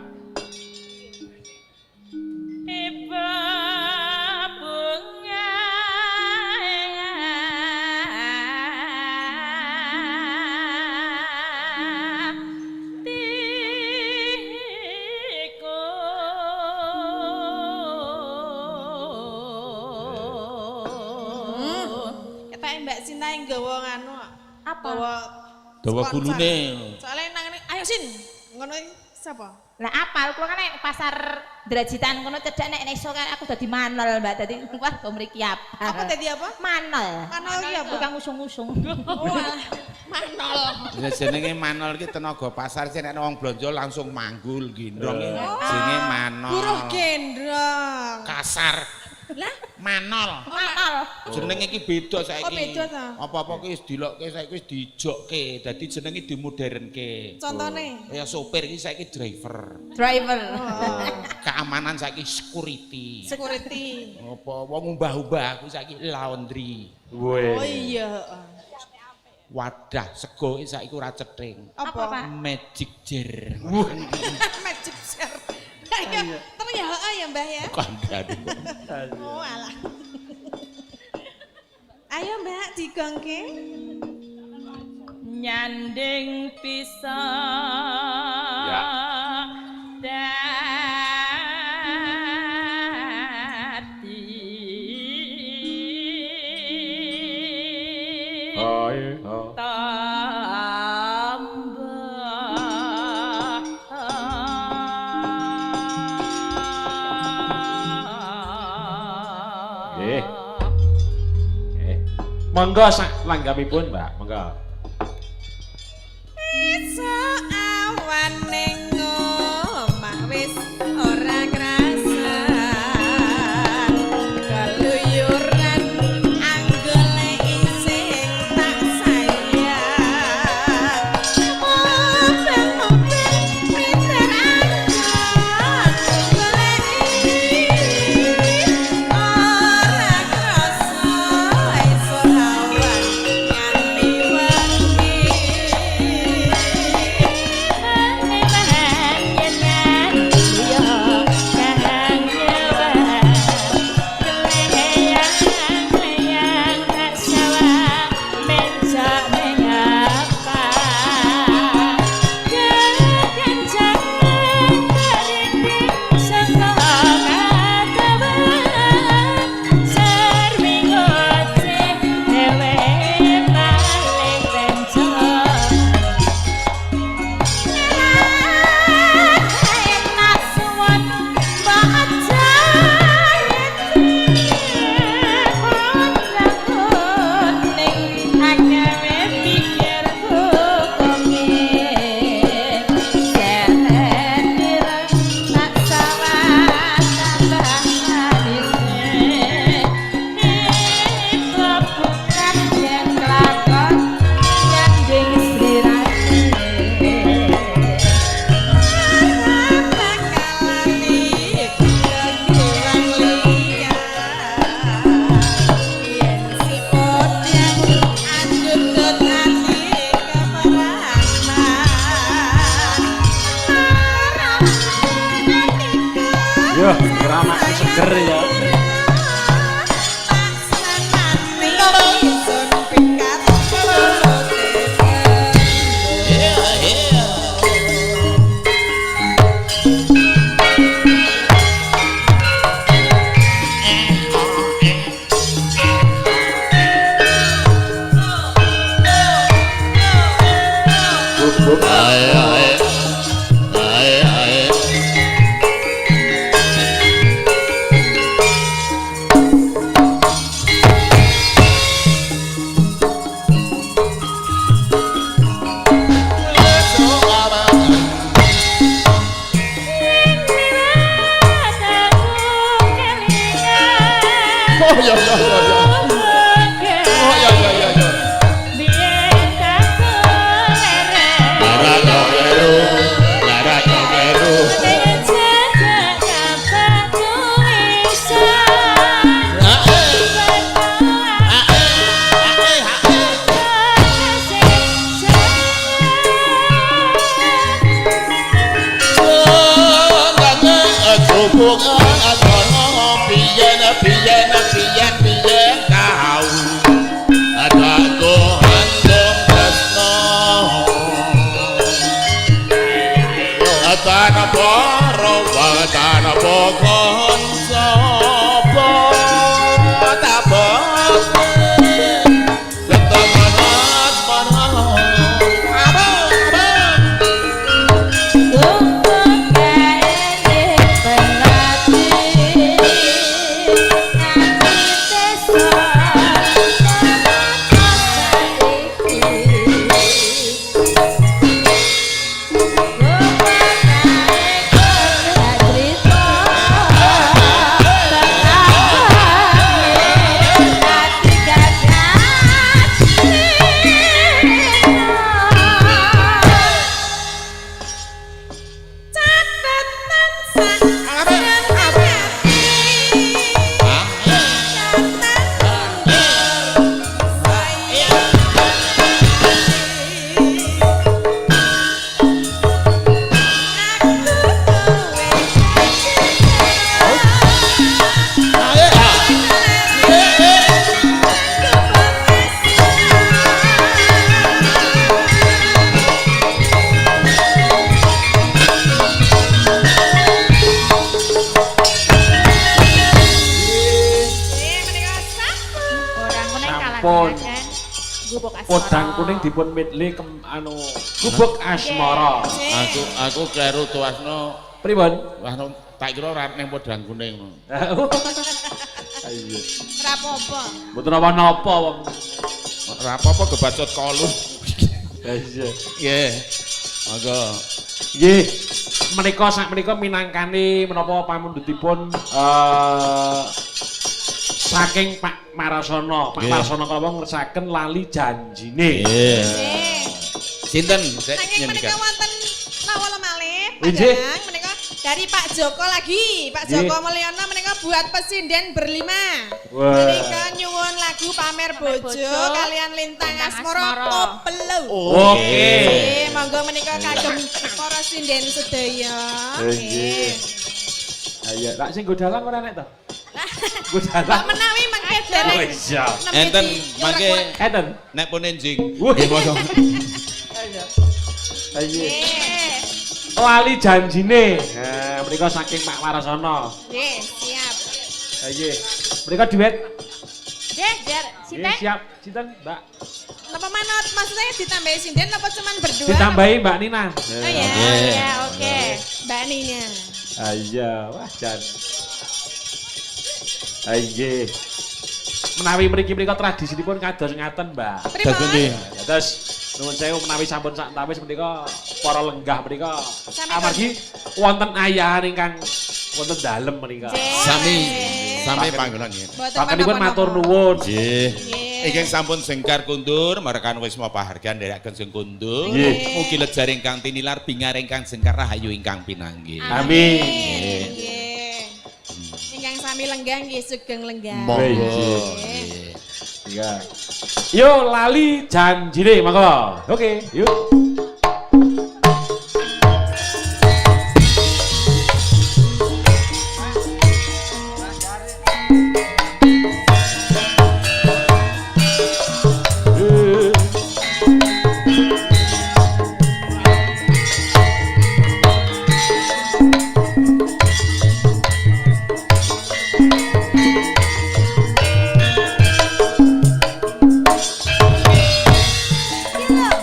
Iba bunga tiku. Ketoke Mbak Sinta yang gawa nganu. Apa? Gawa Dawa sponsor. gulune. Soale nang ngene, ayo Sin. Ngono iki sapa? Lah apal kula kan nek pasar Drajitan kono cedhak nek iso kan aku dadi manol, Mbak. Dadi wah kok mriki apal. Apa dadi apa? Manol. Manol iki apa? Tukang usung-usung. Oh, alah. Manol. Lah jenenge Manol ki tenaga pasar sing nek wong blonjo langsung manggul gendong iki jenenge Manol. Buruh gendong. Kasar. Lah, Manol. Manol. Jenenge iki beda saiki. Oh, beda ta? Apa-apa ki wis dilokke saiki wis dijokke, dadi jenenge dimodernke. Contone. Kaya sopir iki saiki driver. Driver. Keamanan saiki security. Security. Apa wong umbah-umbah aku saiki laundry. Weh. Oh iya, heeh. Wadah sego iki saiki ora cething. Apa, Pak? Magic jar. Magic jar. Ayo, terus ya heeh ya Mbah ya. Kandhane. Oh alah. Ayo Mbak digongke. Nyanding pisang Ya. dadi. Oh, iya. Oh. Tambah. Nggih. Eh. Monggo sak langgamipun, Mbak. Monggo. Iso awan ning omah wis ora krasa. Keluyuran anggoleki sing tak sayang. Mobil-mobil miter angkot goleki. Oh iya iya iya iya. Oh iya iya iya iya. Lara yo kleru, lara yo kleru. Biyen biyen kau adaku andung tresno tanah para tanah pokon sapa Podang kuning dipun medley anu gubuk asmara. Aku kleru tuasno. Pripun? Wah tak kira ora ning podang kuning ngono. Iya. Ora apa-apa. Mboten napa-napa wong. Ora apa-apa kebacut kolu. Iya. Nggih. Monggo. Nggih. Menika sak menika minangkani menapa pamundhutipun saking Pak Marasono. Pak Marasono kala ngersakaken lali janjine. Nggih. Sinten? Saking menika wonten nawala malih panjenengan menika dari Pak Joko lagi. Pak Joko Mulyono menika buat pesinden berlima. Menika nyuwun lagu Pamer Bojo kalian Lintang Asmara Koplo. Oke. Monggo menika kagem para sinden sedaya. Nggih. Ayo, lak sing nggo dalang ora nek to? Nggo dalang. Kok menawi mangke dereng. Oh iya. Enten mangke enten nek pun enjing. Nggih monggo. Ayo. Lali janjine. Nah, menika saking Pak Warasono. Nggih, siap. Nggih. Menika duet. Nggih, biar sinten? Siap, sinten, Mbak? Napa manut? Maksudnya ditambahi sinden napa cuman berdua? Ditambahi Mbak Nina. Oh iya. Ya, oke. Mbak Nina. Ah iya, wah jan. Ah nggih. Menawi mriki menika tradisinipun kados ngaten, Mbak. Pripun? Terus nuwun sewu menawi sampun sak tawis menika para lenggah menika amargi wonten ayahan ingkang wonten dalem menika. Sami sami panggonan nggih. Pakenipun matur nuwun. Nggih. Ingkang sampun sengkar kundur markan wisma pahargyan nderekaken sing kundur. Mugi lejar ingkang tinilar bingar ingkang sengkar rahayu ingkang pinanggih. Amin. Nggih. Ingkang sami lenggah nggih sugeng lenggah. Monggo. Iya. Yo lali janjine monggo. Oke, yuk.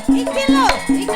Iki lho, iki lho.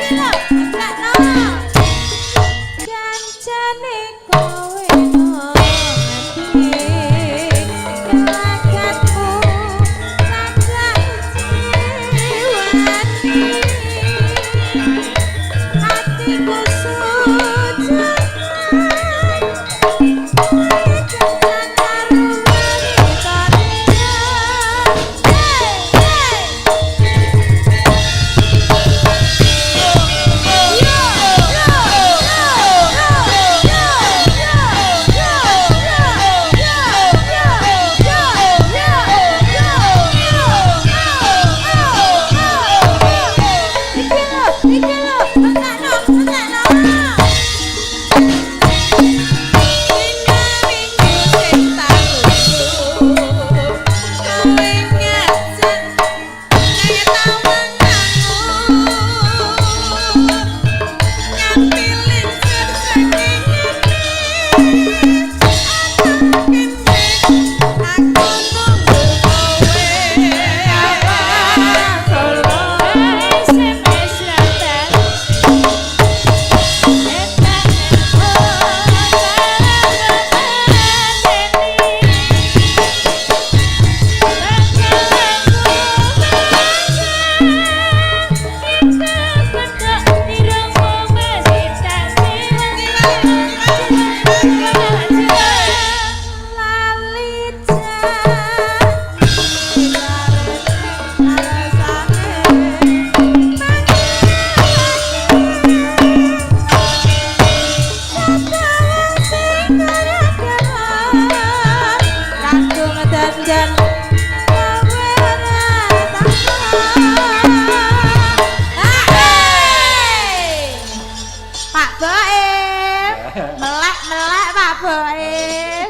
Pak Boim, melek-melek Pak Boim.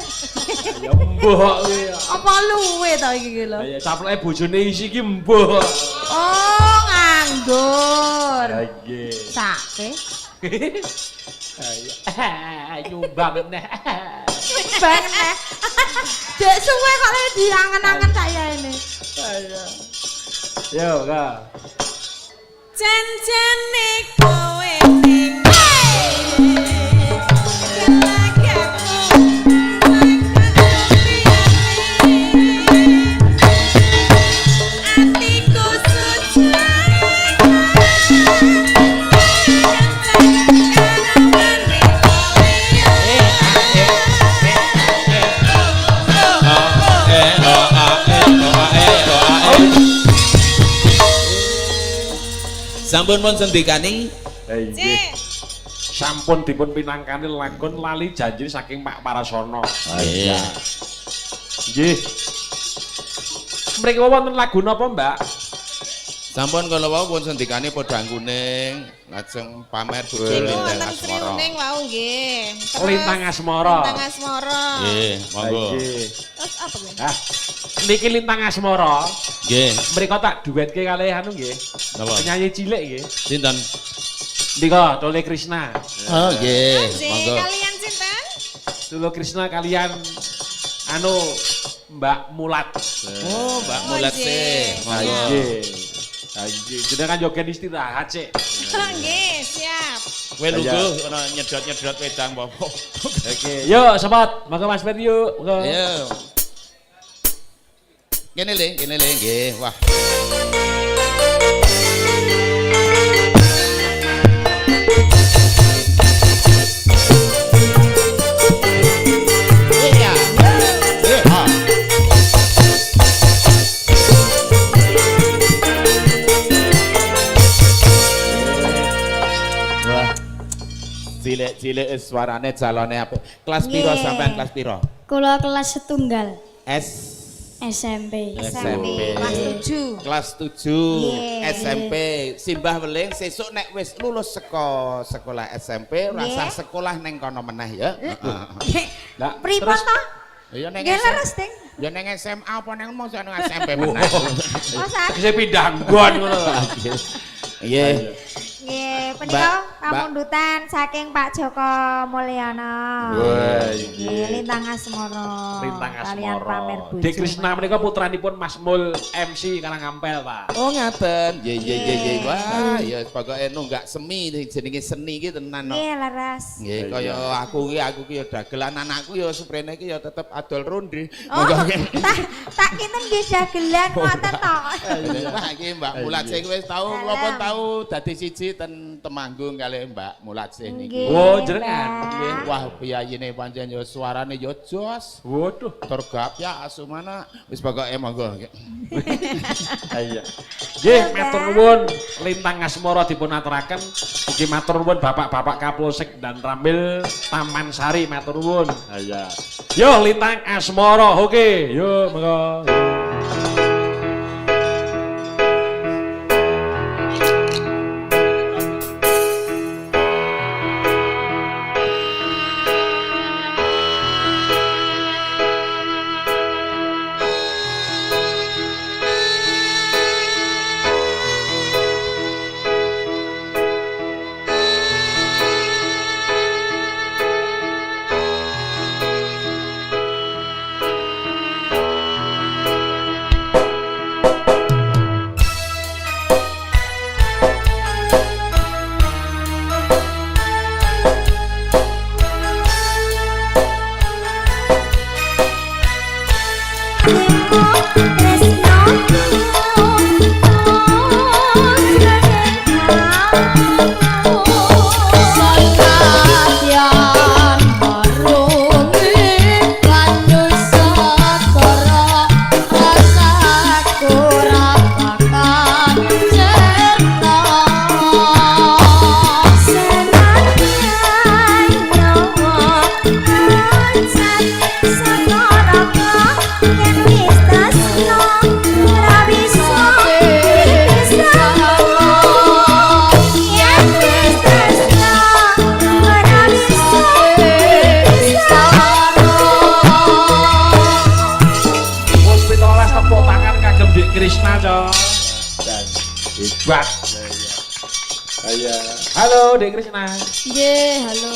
Ya mbok kuwi. Apa luwe to iki ki lho? Ya saploke bojone isi iki mbok. Oh, nganggur. Ha nggih. Sake. Ayo nyumbang neh. Bang neh. Dek suwe kok lek diangen-angen saya ini. Ayo. Yo, Kak. Janjane kowe ning Atiku suci. Sampun pun sendikani. Nggih. Sampun dipun pinangkani lakon lali janji saking Pak Parasono. Iya. Nggih. Mriki wonten lagu napa, Mbak? Sampun kala wau pun sendikane podang kuning, lajeng pamer bojo Niku Lintang wonten Sri Asmara. Uning wau nggih. Terus Lintang Asmara. Lintang Asmara. Nggih, monggo. Nggih. Terus apa kuwi? Ah. Niki Lintang Asmara. Nggih. Mriko tak duetke kalih anu nggih. Napa? Penyanyi cilik nggih. Sinten? Nika Tole Krishna. Oh, nggih, Nggih, monggo. kalian sinten? Tole Krishna kalian anu Mbak Mulat. Oh, Mbak Mulat nggih. sih. Monggo. Nggih. Nggih, jenengan yo gen istirahat sik. Nggih, siap. Kowe lungguh ana nyedot-nyedot wedang apa. Oke. Yuk, sobat, monggo Mas Fer yuk. Monggo. Ayo. Kene le, kene le nggih. Wah. Iya. Iya. Wah. Cilik-cilik suarane calone apik. Kelas piro Nggih. sampean kelas piro? Kula kelas setunggal S SMP. SMP. Kelas 7. Kelas 7 Nggih. SMP. Simbah weling sesuk nek wis lulus saka sekolah SMP, rasah sekolah neng kono meneh ya. Heeh. Lah, Pripun terus- to? Ya neng Nggih leres, Ding. Ya neng SMA apa neng mosok neng SMP meneh. Oh, sak. Tegese pindah nggon ngono lho. Nggih. Nggih, Mbak, punika Mbak. pamundutan saking Pak Joko Mulyana. Wah, Nggih, Lintang Asmara. Lintang Kalian pamer Asmara. bojo. Dek Krishna menika putranipun Mas Mul MC Karangampel, Pak. Oh ngaten. Nggih nggih nggih nggih. Wah, ya pokoke nunggak semi jenenge seni iki tenan kok. Nggih, leres. Nggih, kaya aku ki ya dagelan anakku ya suprene ki ya tetep adol rondi. Oh, Monggo. tak tak kinten nggih dagelan ngoten to. Wah, iki Mbak Mulatsih wis tau kula pun tau dadi siji ten Temanggung kalih Mbak Mulatsih niki. Nggih. Oh, jenengan. Nggih, wah piyayine pancen ya suarane ya jos. Waduh. Tergap ya asumana wis pokoke monggo. Iya. Nggih, matur nuwun Lintang Asmara dipun aturaken. Ugi matur nuwun Bapak-bapak Kapolsek dan Ramil Taman Sari matur nuwun. Iya. Yo Lintang Asmara, oke. Yo monggo. Sakara Tepuk tangan kagem Dik Krisna, Cok. Dan hebat. Iya. Halo Dik Krisna. Nggih, halo.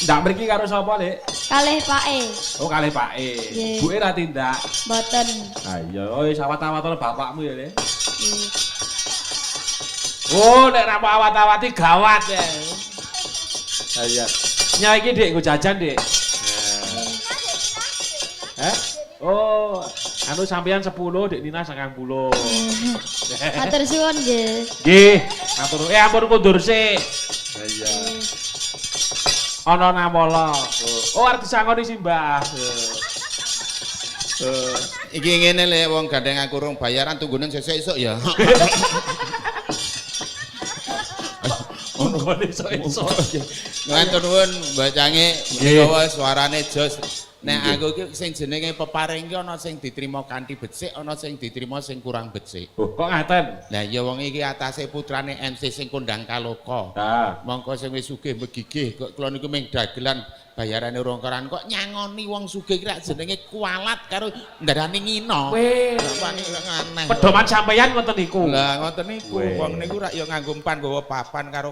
Ndak mriki karo sapa, Dik? Kalih Pake. Oh, kalih Pake. Nggih. Buke ra tindak. Mboten. Ah iya, oh sawat-awatan bapakmu ya, Dik. Nggih. Oh, nek ra mau awat-awati gawat ya. Iya. Nya iki Dik, nggo jajan, Dik. Eh? Oh, anu sampeyan 10, Dik Nina 90. Matur suwun nggih. Nggih, matur. Eh ampun kundur sik. Iya. Ana nawala. Oh, arep disangoni simbah. Iki ngene le wong gandeng aku rung bayaran tunggune sesuk esuk ya. Tunggone esuk-esuk. Matur nuwun Mbak Cange, menika suarane jos. Nek aku iki sing jenenge peparing iki ana sing diterima kanthi becik, ana sing diterima sing kurang becik. Oh, kok ngaten? Lah ya wong iki atase putrane MC sing kondang kaloka. Nah. Mongko sing wis sugih megigih kok kula niku mung dagelan bayarane urung keran kok nyangoni wong sugih ki rak jenenge kualat karo ndarani ngina. Weh. Aneh. Pedoman sampeyan ngoten niku. Lah ngoten niku wong niku rak ya nganggo empan nggawa papan karo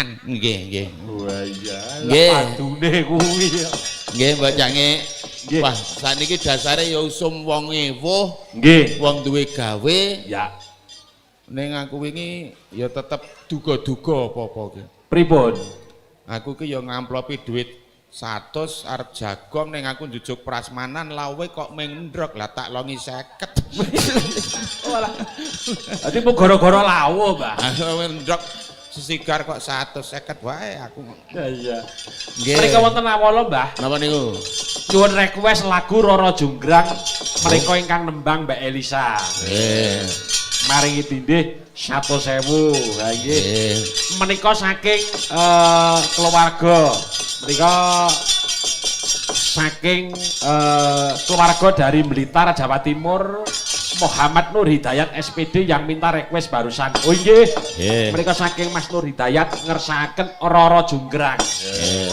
nggih nggih. Wah iya. Nggih. Padune kuwi. Nggih Mbak Cange. Wah, saniki dasare ya usum wong ewuh. Nggih. Wong duwe gawe. Ya. Ning aku wingi ya tetep duga-duga apa-apa ki. Pripun? Aku ki ya ngamplopi duit 100 arep jagong ning aku njujuk prasmanan lawe kok mung ndrok lah tak longi 50. Oh alah. Dadi mung gara-gara lawo, Mbah. Ndrok sesigar kok 150 wae aku. Iya. Nggih. Mereka wonten awala, Mbah. Napa niku? Nyuwun request lagu Roro Jonggrang mereka ingkang nembang Mbak Elisa. Nggih. Maringi tindih 100.000. Ha nggih. Menika saking keluarga. Menika saking keluarga dari Blitar, Jawa Timur, Muhammad Nur Hidayat SPD yang minta request barusan. Oh nggih. Mereka saking Mas Nur Hidayat ngersakaken Roro Jonggrang. Nggih.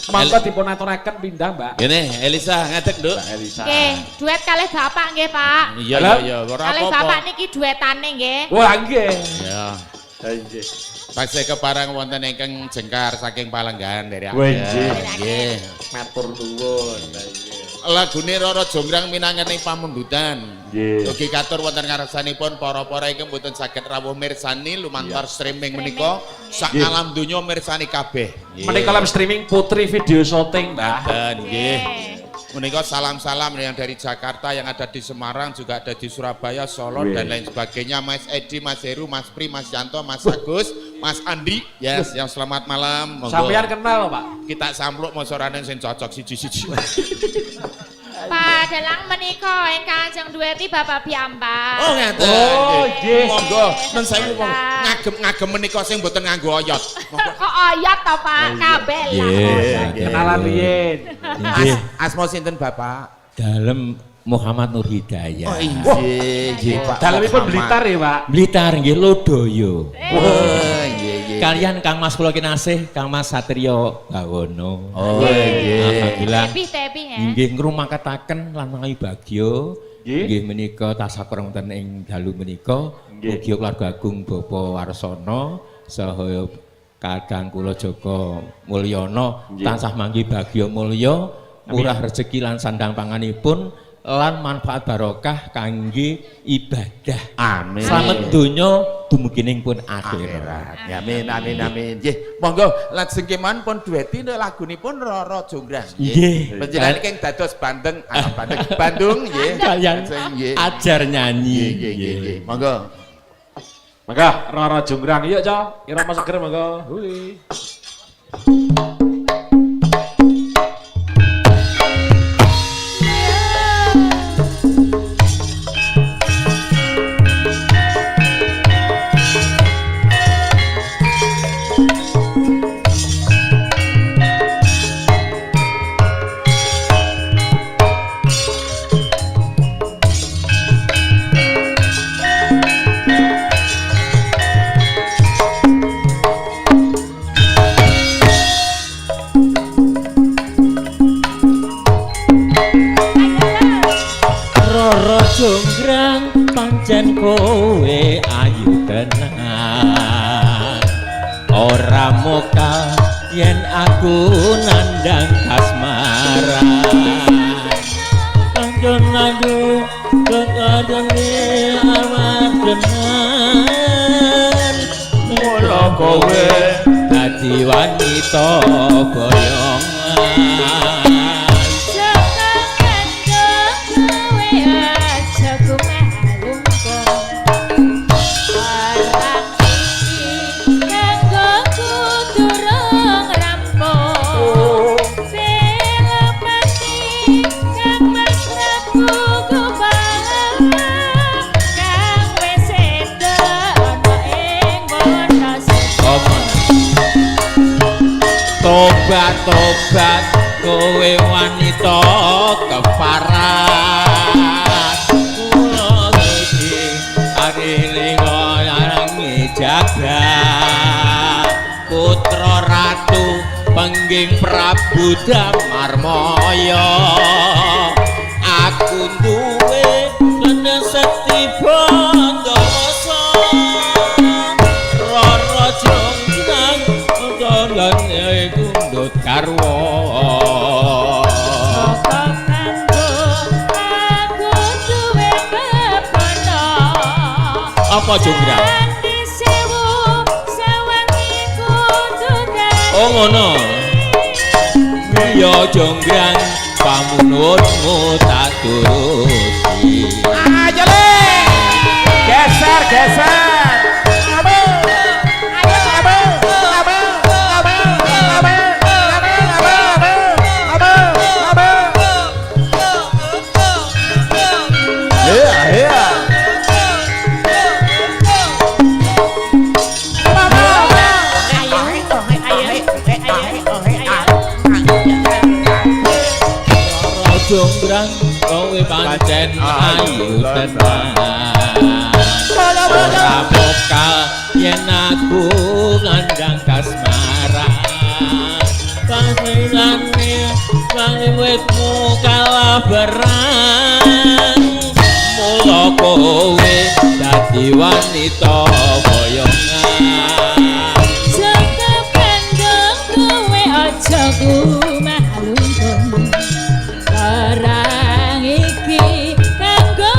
Monggo dipun aturaken pindah, Mbak. Ngene, Elisa ngadeg, Nduk. Mbak Elisa. Nggih, duet kalih bapak nggih, Pak. Iya, iya, iya, ora Kalih apa-apa. bapak niki duetane nggih. Wah, nggih. Iya. Nggih. Tasih kepareng wonten ingkang jengkar saking Palenggahan dari Wah, nggih. Nggih. Matur nuwun. Nggih. Lagune Roro Jonggrang minangkani pamundutan. Nggih. Ugi katur wonten ngarsanipun para-para ingkang mboten saged rawuh mirsani lumantar streaming menika sak alam donya mirsani kabeh. Menika live streaming Putri Video Shooting, Mbah. Ngaten nggih. Menika salam-salam yang dari Jakarta, yang ada di Semarang, juga ada di Surabaya, Solo, dan lain sebagainya. Mas Edi, Mas Heru, Mas Pri, Mas Yanto, Mas Agus, Mas Andi. Yes, yang selamat malam. Monggo. Sampeyan kenal, Pak? Kita sampluk mosorane sing cocok siji-siji. Pak Dalang menika ingkang ajeng dueti Bapak piyambak. Oh ngaten. Oh nggih. Monggo, nun sewu monggo. Ngagem-ngagem menika sing mboten nganggo oyot. Monggo. Kok oyot to, Pak? Kabeh lah. Nggih. Kenalan riyin. Nggih. Asma sinten Bapak? Dalem Muhammad Nur Hidayat. Oh nggih, nggih Pak. Dalemipun Blitar ya, Pak. Blitar nggih Lodoyo. Oh nggih nggih. Kalian Kang Mas kula kinasih, Kang Mas Satrio Bawono. Oh nggih. Alhamdulillah. Tepi-tepi ya. Nggih ngrumangketaken lan mangayu bagya. Nggih. Nggih menika tasakur wonten ing dalu menika. Nggih. Mugi keluarga agung Bapak Warsono saha kadang kula Joko Mulyono tansah manggi bagya mulya, murah rejeki lan sandang panganipun lan manfaat barokah kangge ibadah. Amin. Slamet donya dumugining pun akhirat. Amin amin amin. Nggih, monggo lajeng kemawon pun dueti lagunipun Roro Jonggrang. Nggih. Panjenengan ingkang dados bandeng, ah bandeng Bandung nggih. Kalian Lajeng nggih. ajar nyanyi. Nggih nggih nggih. Monggo. Monggo Roro Jonggrang. Yuk, Cok. Irama seger monggo. Hui. Jonggrang pancen kowe ayu tenan. Ora mokal yen aku nandang kasmaran. Pancen aduh kekadane awak tenan. Mula kowe dadi wanita boyongan. Jaka kandhang kowe aja kumalungkung. Perang iki kanggo durung rampung. Senopati Kang Mas Prabu Gopala kang wis seda ana ing Wanasaba. Tobat tobat kowe wanita keparat. Kula iki arilinga arangi jagat. Putra ratu pengging Prabu Damarmaya. Aku duwe sekti Bandawasa. Rara Jonggrang utawane kundut garwa. Jaka kandhang aku duwe bebana. Apa Jonggrang? Candi sewu sawangi kudu dadi. Oh ngono. Ya Jonggrang pamunutmu tak turuti. Ayo le. Geser, geser. Abu. Abu, abu, abu, abu, abu, abu, abu, abu, abu. Iya, iya. Ayo, ayo, ayo, ayo. Rara Jonggrang kowe pancen ayu tenan. Ora mokal yen aku ngandang kasmaran. Pasirane paniwitmu kalah berang. Mula kowe dadi wanita boyongan. Jaka kandhang kowe aja kumalungkung. Perang iki kanggo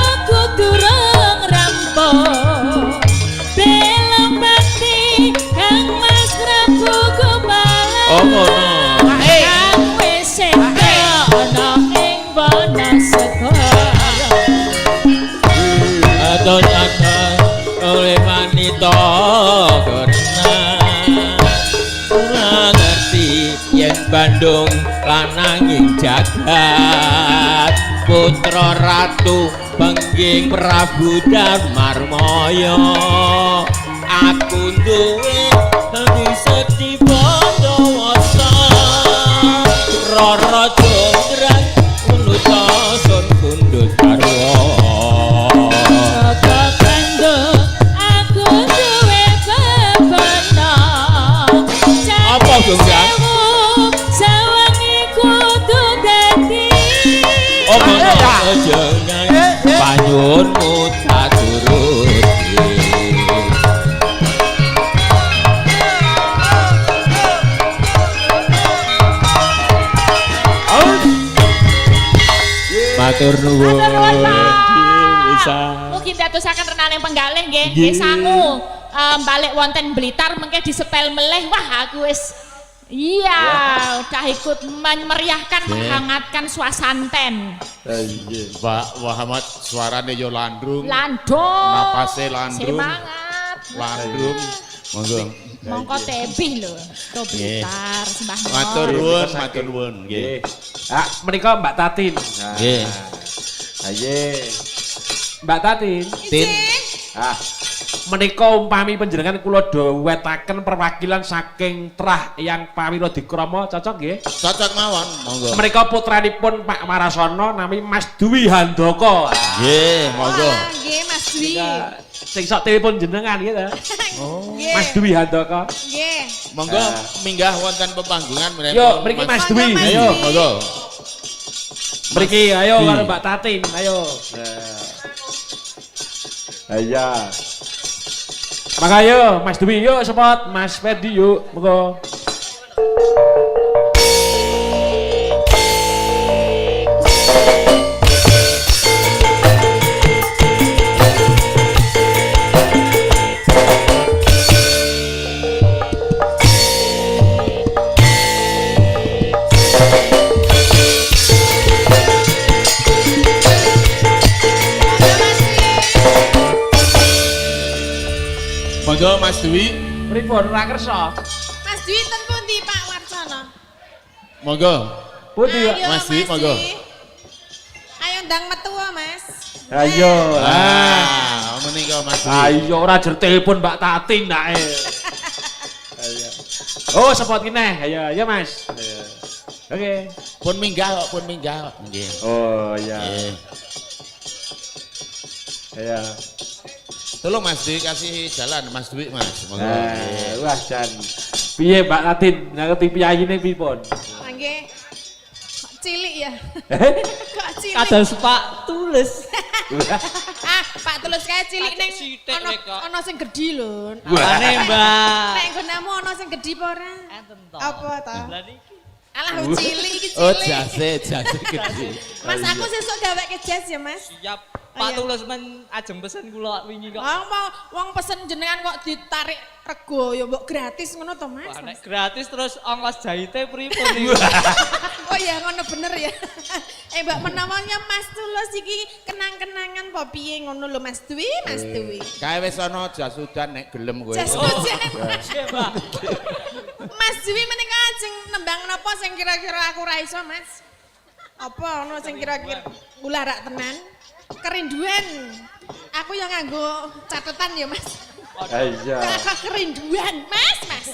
durung rampung. Belopati Kang Mas Prabu Gopala. Oh ngono. Kang wis seda ana ing Wanasegara. Aton-aton oleh wanita kerenang. Ora ngerti yen Bandung lananging jagat. Putra ratu pengging Prabu Damarmaya. Aku duwe dadi sedhi Bandawasa. Rara Jonggrang unuta sun kundut garwa. Jaka kandhang aku duwe bebana. Apa, Jonggrang? Sewu sawangi kudu dadi. Oh ngono Jonggrang panyuwunmu tak turuti. Matur nuwun. Matur nuwun, Pak. Bisa. Mugi ndadosaken renaning penggalih nggih. Nggih sangu balik wonten Blitar mengke disetel melih. Wah, aku wis iya, udah ikut memeriahkan, menghangatkan suasanten. Pak Muhammad suarane yo landrung. Landung. Napase landrung. Semangat. Landrung. Monggo. Mongko tebih lho, to Blitar sembah nuwun. Matur nuwun, matur nuwun nggih. Ah, menika Mbak Tatin. Nggih. Ayo. Mbak Tatin. Tin. Ah. Menika umpami panjenengan kula dawetaken perwakilan saking trah yang Pawirodikrama cocok nggih? Cocok mawon, monggo. Menika putranipun Pak Warasono nami Mas Dwi Handoko. Nggih, monggo. Walah, nggih Mas Dwi. Sing sok telepon jenengan gitu. Nggih. Mas Dwi Handoko. Nggih. Monggo minggah wonten pepanggungan menika. Yo, mriki Mas Dwi, Monggo, Mas ayo. Dwi. Monggo. Mriki ayo karo Mbak Tatin, ayo. Nah. Iya. Maka yo Mas Dwi yuk sepot, Mas Ferdi yuk, monggo. Monggo Mas Dwi. Pripun ora kersa? Mas Dwi ten pundi Pak Warsono? Monggo. Pundi Ayo, Mas Dwi, monggo. Ayo ndang metu Mas. Ayo. Ah, menika Mas Dwi. Ayo ora jer telepon Mbak Tatin ndake. Ayo. Oh, sepot ki neh. Ayo, ayo Mas. Ayo. Oke. Pun minggah kok, pun minggah kok. Nggih. Oh iya. Nggih. Iya. Tolong Mas Dwi kasih jalan Mas Dwi Mas. Monggo. Wah jan. Piye Mbak Tatin ngerti piyayine pripun? Nggih. Kok cilik ya? Kok cilik? Kados Pak Tulus. Ah, Pak Tulus kae cilik ning ana ana sing gedhi lho. Apane, Mbak? Nek nggonamu ana sing gedhi apa ora? Enten to. Apa to? Lah niki. Alah cilik iki cilik. Oh, jase, jase gedhi. Mas aku sesuk gaweke jas ya, Mas. Siap. Pak Tulus men ajeng pesen kula wingi kok. Wong mau wong pesen jenengan kok ditarik rego ya mbok gratis ngono to, Mas. Wah, nek gratis terus ongkos jahite pripun niku? Oh iya ngono bener ya. Mbak menawanya Mas Tulus iki kenang-kenangan apa piye ngono lho Mas Dwi, Mas Dwi. Kae wis ana jas udan nek gelem kowe. Jas hujan. Mas Dwi menika ajeng nembang napa sing kira-kira aku ra iso, Mas? Apa ono sing kira-kira ularak tenan? Kerinduan. Aku yang nganggo catatan ya, Mas. Iya. Kakak kerinduan, Mas, Mas.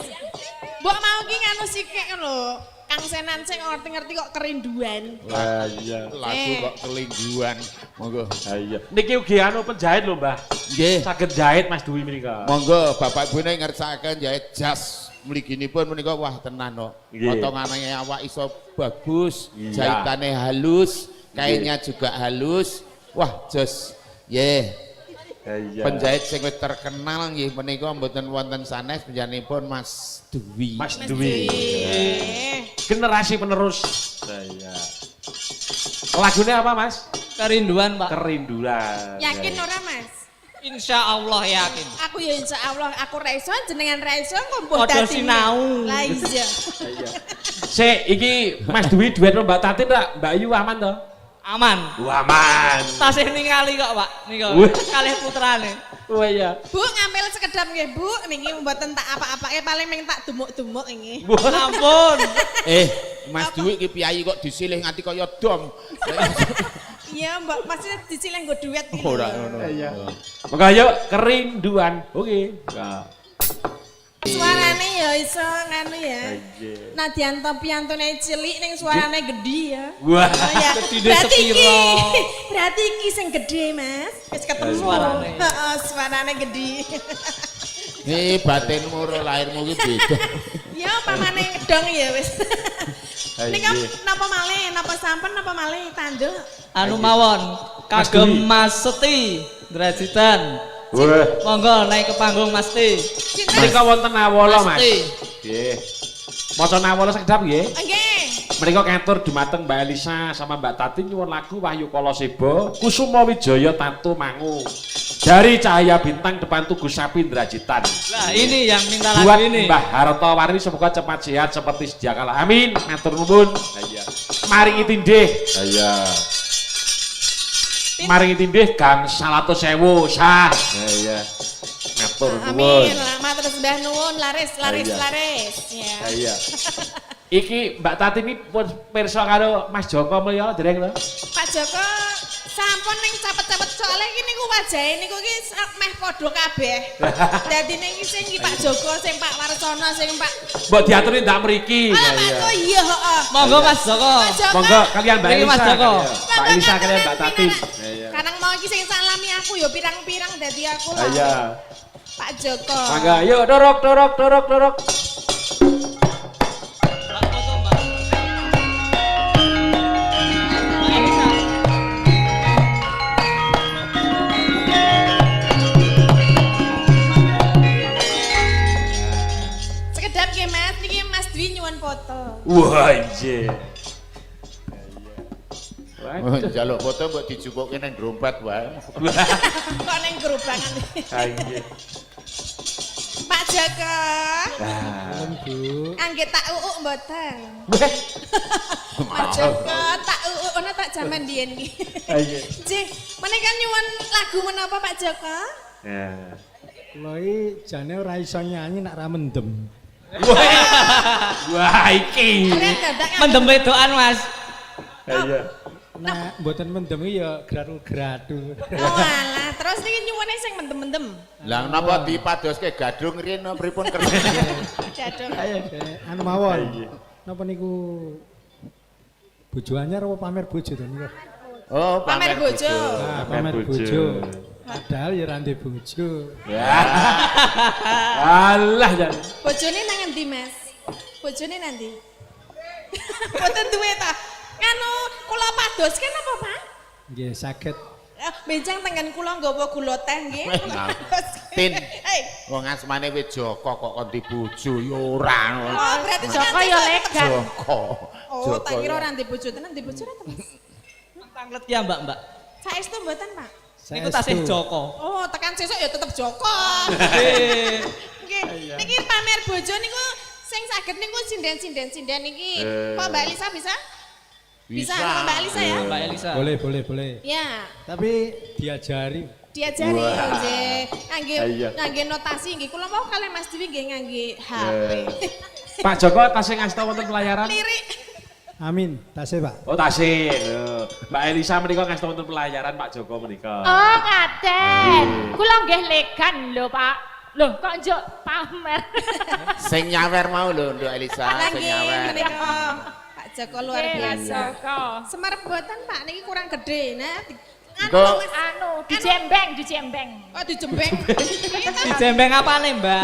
Mbok mau ki nganu sikik lho. Kang Senan sing ngerti-ngerti kok kerinduan. Iya. Lagu kok kelingguan. Monggo. Iya. Niki ugi anu penjahit lho, Mbah. Nggih. Saged jahit Mas Dwi menika. Monggo Bapak Ibu nek ngersakaken jahit jas mliginipun menika wah tenan kok. Potongane awak iso bagus, jahitane halus, kainnya juga halus. Wah, jos. Nggih. Iya. Penjahit sing wis terkenal nggih menika mboten wonten sanes penjahanipun Mas Dwi. Mas Dwi. Generasi penerus. Iya. Lagunya apa, Mas? Kerinduan, Pak. Kerinduan. Yakin ora, Mas? Insya Allah yakin. Aku ya insya Allah aku ra iso jenengan ra iso kok mbuh Padha dadi. sinau. Lah iya. Sik, iki Mas Dwi duet Mbak Tatin ra? Mbak Ayu aman to? Aman. Wah, aman. Tasih ningali kok, Pak. Nika kalih putrane. Wah iya. Bu ngambil sekedap nggih, Bu. Niki mboten tak apa-apake paling ming tak dumuk-dumuk iki. Ampun. Mas Dwi iki piyayi kok disilih nganti kaya dom. Iya, Mbak, pasti disilih nggo duet iki. Ora ngono. Iya. Monggo yuk kerinduan. Oke. Ya. Suarane ya iso nganu ya. Nadianto piantune cilik ning suarane gedhi ya. Wah. Oh ya. Gedhine sepiro? Berarti iki sing gedhe, Mas. Wis ketemu. Suarane. Heeh, suarane gedhi. Batinmu karo lahirmu ki beda. Ya pamane ngedong ya wis. Nika napa malih, napa sampun napa malih tanduk? Anu mawon kagem Mas Seti Drajitan. Wah. Monggo naik ke panggung Mas Ti. Menika wonten nawala, Mas. Nggih. Maca nawala sekedap nggih. Nggih. Menika katur dumateng Mbak Elisa sama Mbak Tati nyuwun lagu Wahyu Kala Seba Kusuma Wijaya Tatu Mangu. Dari Cahaya Bintang depan Tugu Sapi Drajitan. Lah ini yang minta lagu buat ini. Mbah Harto Warni semoga cepat sehat seperti sedia kala. Amin. Matur nuwun. Iya. Maringi tindih. Iya. Maringi tindih gang 100.000 sah. Iya. Matur nuwun. Amin. Matur sembah nuwun laris laris laris. Ya. Iya. Iki Mbak Tati ini pun pirsa karo Mas Joko Mulyono dereng lho. Pak Joko sampun ning cepet-cepet soalnya iki niku wajahe niku iki meh padha kabeh. Dadi ning sing iki Pak Joko, sing Pak Warsono, sing Pak Mbok diaturi ndak mriki. Alah Pak Joko iya heeh. Monggo Mas Joko. Monggo kalian Mbak Mriki Elisa. Mas Joko. Mbak Elisa kalian Mbak Tati. Karang mau iki sing salami aku ya pirang-pirang dadi aku lah. Iya. Pak Joko. Mangga yuk dorok dorok dorok dorok. Mbak Elisa. Wah, iya. Oh, njaluk foto mbok dijupukke ning dompet wae. Kok ning gerobakan. Ah, nggih. Pak Joko. Ah. Bu. Angge tak uuk mboten. Pak Joko tak uuk ana tak jaman biyen iki. Ah, nggih. Nggih, menika nyuwun lagu menapa Pak Joko? Ya. Kula iki jane ora iso nyanyi nek ra mendem. Wah, iki. Mendem wedokan, Mas. Iya. Nek mboten mendem iki ya gratul-gratul. Oh alah, terus niki nyuwune sing mendem-mendem. Lah napa dipadoske gadung riyen pripun kersa? Jadung. Anu mawon. Napa niku bojo anyar apa pamer bojo to niku? Oh, Pamer bojo. Nah, pamer bojo. Padahal ya ra ndek bojo. Alah jan. Bojone nang endi, Mas? Bojone nanti. Mboten duwe ta. Nganu kula padoske napa, Pak? Nggih saged. Benjang tengen kula nggawa gula teh nggih. Kula padoske. Tin. Hei. Wong asmane wis Joko kok kon dibojo ya ora. Oh, berarti Joko ya legan. Joko. Oh, tak kira ora ndek bojo tenan, ndek bojo ora to, Mas? Tanglet ya, Mbak, Mbak. Saestu mboten, Pak? Niku tasih Joko. Oh, tekan sesuk ya tetep Joko. Nggih. Nggih. Niki pamer bojo niku sing saged niku sinden-sinden-sinden niki. Kok Mbak Elisa bisa? Bisa, Mbak Elisa ya? Mbak Elisa. Boleh, boleh, boleh. Ya, Tapi diajari. diajari nggih. Ngangge Iya. ngangge notasi nggih. Kula mau kalian Mas Dewi nggih ngangge HP. Pak Joko tasih ngasta wonten pelayaran? Lirik. Amin, tasih Pak. Oh, tasih. Mbak Elisa menika ngasta wonten pelayaran Pak Joko menika. Oh, ngaten. Kula nggih legan lho, Pak. Loh, kok njuk pamer. Sing nyawer mau lho Nduk Elisa, Lah sing nggih nyawer. menika Pak Joko luar Nggih, biasa. Joko. Semar mboten Pak niki kurang gede. Nah, anu Engko. Mas. Anu, dijembeng, dijembeng. Oh, dijembeng. Dijembeng apane, Mbak?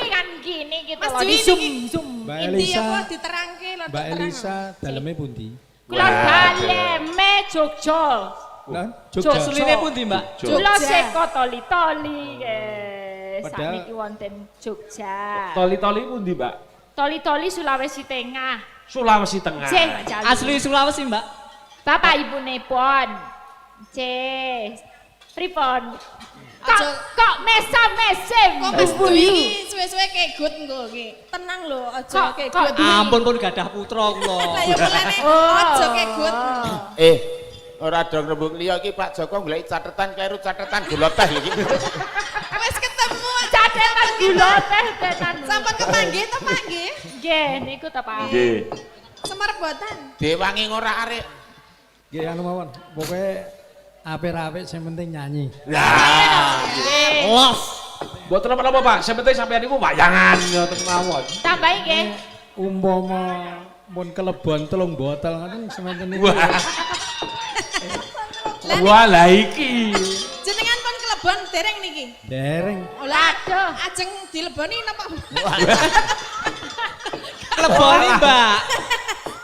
Kan gini gitu Mas loh, Dwi di zoom, niki. zoom. Mbak Inti Elisa, apa diterangke lho. Mbak Elisa daleme pundi? Kula daleme Jogja. Lah, Jogja. Jogja. Asline pundi, Mbak? Kula Jogja. seko toli-toli nggih. Padahal- Sakniki wonten Jogja. Toli-toli pundi, Mbak? Toli-toli Sulawesi Tengah. Sulawesi Tengah. Cih, Pak Jalil. Asli Sulawesi, Mbak. Bapak ibune pon. Cih. Pripun? Kok Aja- kok mesam-mesem. Kok Mas Dwi iki suwe-suwe kegut engko iki. Tenang lho, aja Kok- kegut. Ampun pun gadah putra kula. Lah ya mulane Oh. aja kegut. Ora dong rembug liya iki Pak Joko goleki catetan kleru catetan gula teh iki. Wis ketemu. Catetan gula teh tenan. Sampun kepanggih to Pak nggih? Nggih, niku to Pak. Nggih. Semar boten. Dewangi ngorak arek. Nggih anu mawon. Pokoke apik-apik sing penting nyanyi. Nggih. Los. Mboten napa-napa, Pak. Sing penting sampeyan niku wayangan ngoten mawon. Tambahi nggih. Umpama mun kelebon 3 botol ngoten semanten niku. Wah. Wah, lah iki. Jenengan pun kelebon dereng niki. Dereng. Lah, Aduh. ajeng dileboni napa? Kleboni, Mbak.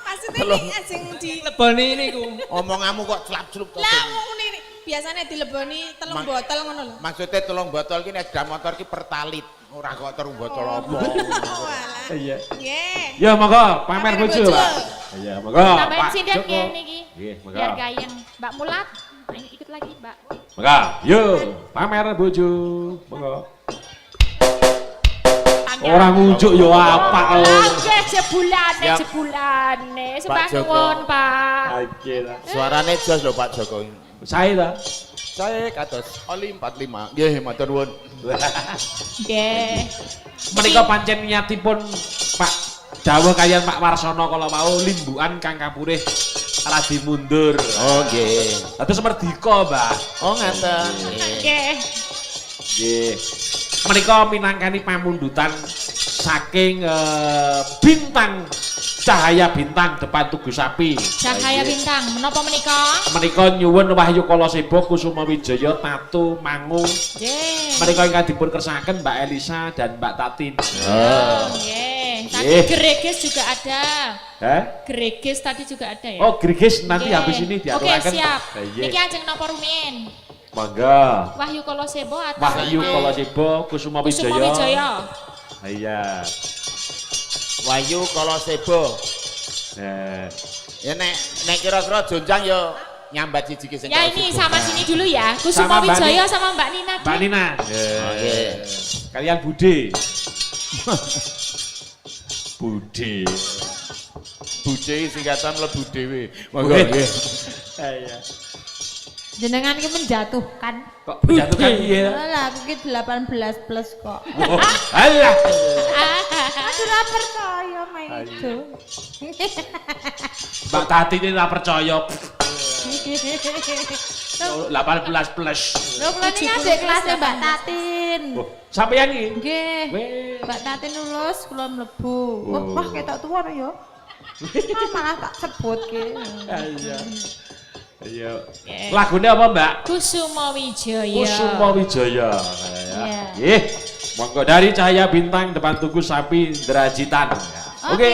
Maksudnya niki ajeng di Kleboni niku. Omonganmu kok celap-celup to. Lah wong ngene biasane dileboni 3 botol ngono lho. Maksudnya 3 botol ki nek sepeda motor ki pertalit, ora kok 3 botol apa. Oh, alah. Iya. Nggih. Ya monggo pamer bojo, Pak. Iya, monggo. Tambahin Pak sinden Joko. nggih niki. Nggih, monggo. Biar gayeng. Mbak Mulat, ayo ikut lagi, Mbak. Monggo. Yo, pamer bojo. Monggo. Ora ngunjuk yo apa. Lah nggih jebulane Siap. jebulane. Sembah Pak Joko. nuwun, Pak. Oke lah. Suarane jos lho Pak Joko. Saya ta. Saya kados oli 45. Nggih, matur nuwun. Nggih. Menika pancen niatipun Pak dawuh kaliyan Pak Warsono kala wau limbukan kang kapurih radi mundur. Oh, nggih. Dados merdika, Mbak. Oh, ngaten. Nggih. Nggih. Nggih. Menika minangkani pamundutan saking bintang Cahaya Bintang depan Tugu Sapi. Cahaya Bintang, menapa menika? Menika nyuwun Wahyu Kalaseba Kusuma Wijaya Tatu Mangu. Nggih. Menika ingkang dipun kersakaken Mbak Elisa dan Mbak Tatin. Oh, nggih. Tadi Nggih. Greges juga ada. Heh? Greges tadi juga ada ya? Oh, Greges nanti Nggih. habis ini diaturaken. Oke, siap. Nggih. Niki ajeng napa rumiyin? Mangga. Wahyu Kolosebo atau Wahyu Kalaseba Kusuma Kusuma Wijaya. Wijaya. Iya. Wahyu Kalaseba. Ya nek nek kira-kira jonjang ya nyambat siji ki sing Ya ini sama sini dulu ya. Kusuma Sama Mbak Wijaya sama Mbak Nina. Mbak Nina. Oke. Kalian Bude. Bude. Bude singkatan mlebu dhewe. Monggo nggih. Iya. Jenengan ki menjatuhkan. Kok menjatuhkan piye? Lah aku ki 18 plus kok. Oh, alah. Aku ora percaya main itu. Mbak Tati ini ora percaya. 18 plus. Lho kula niki adik kelasnya Mbak Tatin. Oh, sampeyan iki? Nggih. Mbak Tatin lulus kula mlebu. Oh, wah ketok tuwa no ya. Ah, malah tak sebut ki. Iya. Iya. Lagune apa, Mbak? Kusuma Wijaya. Kusuma Wijaya. Iya. Nggih. Monggo dari Cahaya Bintang depan Tugu Sapi Drajitan. Oke. Oke.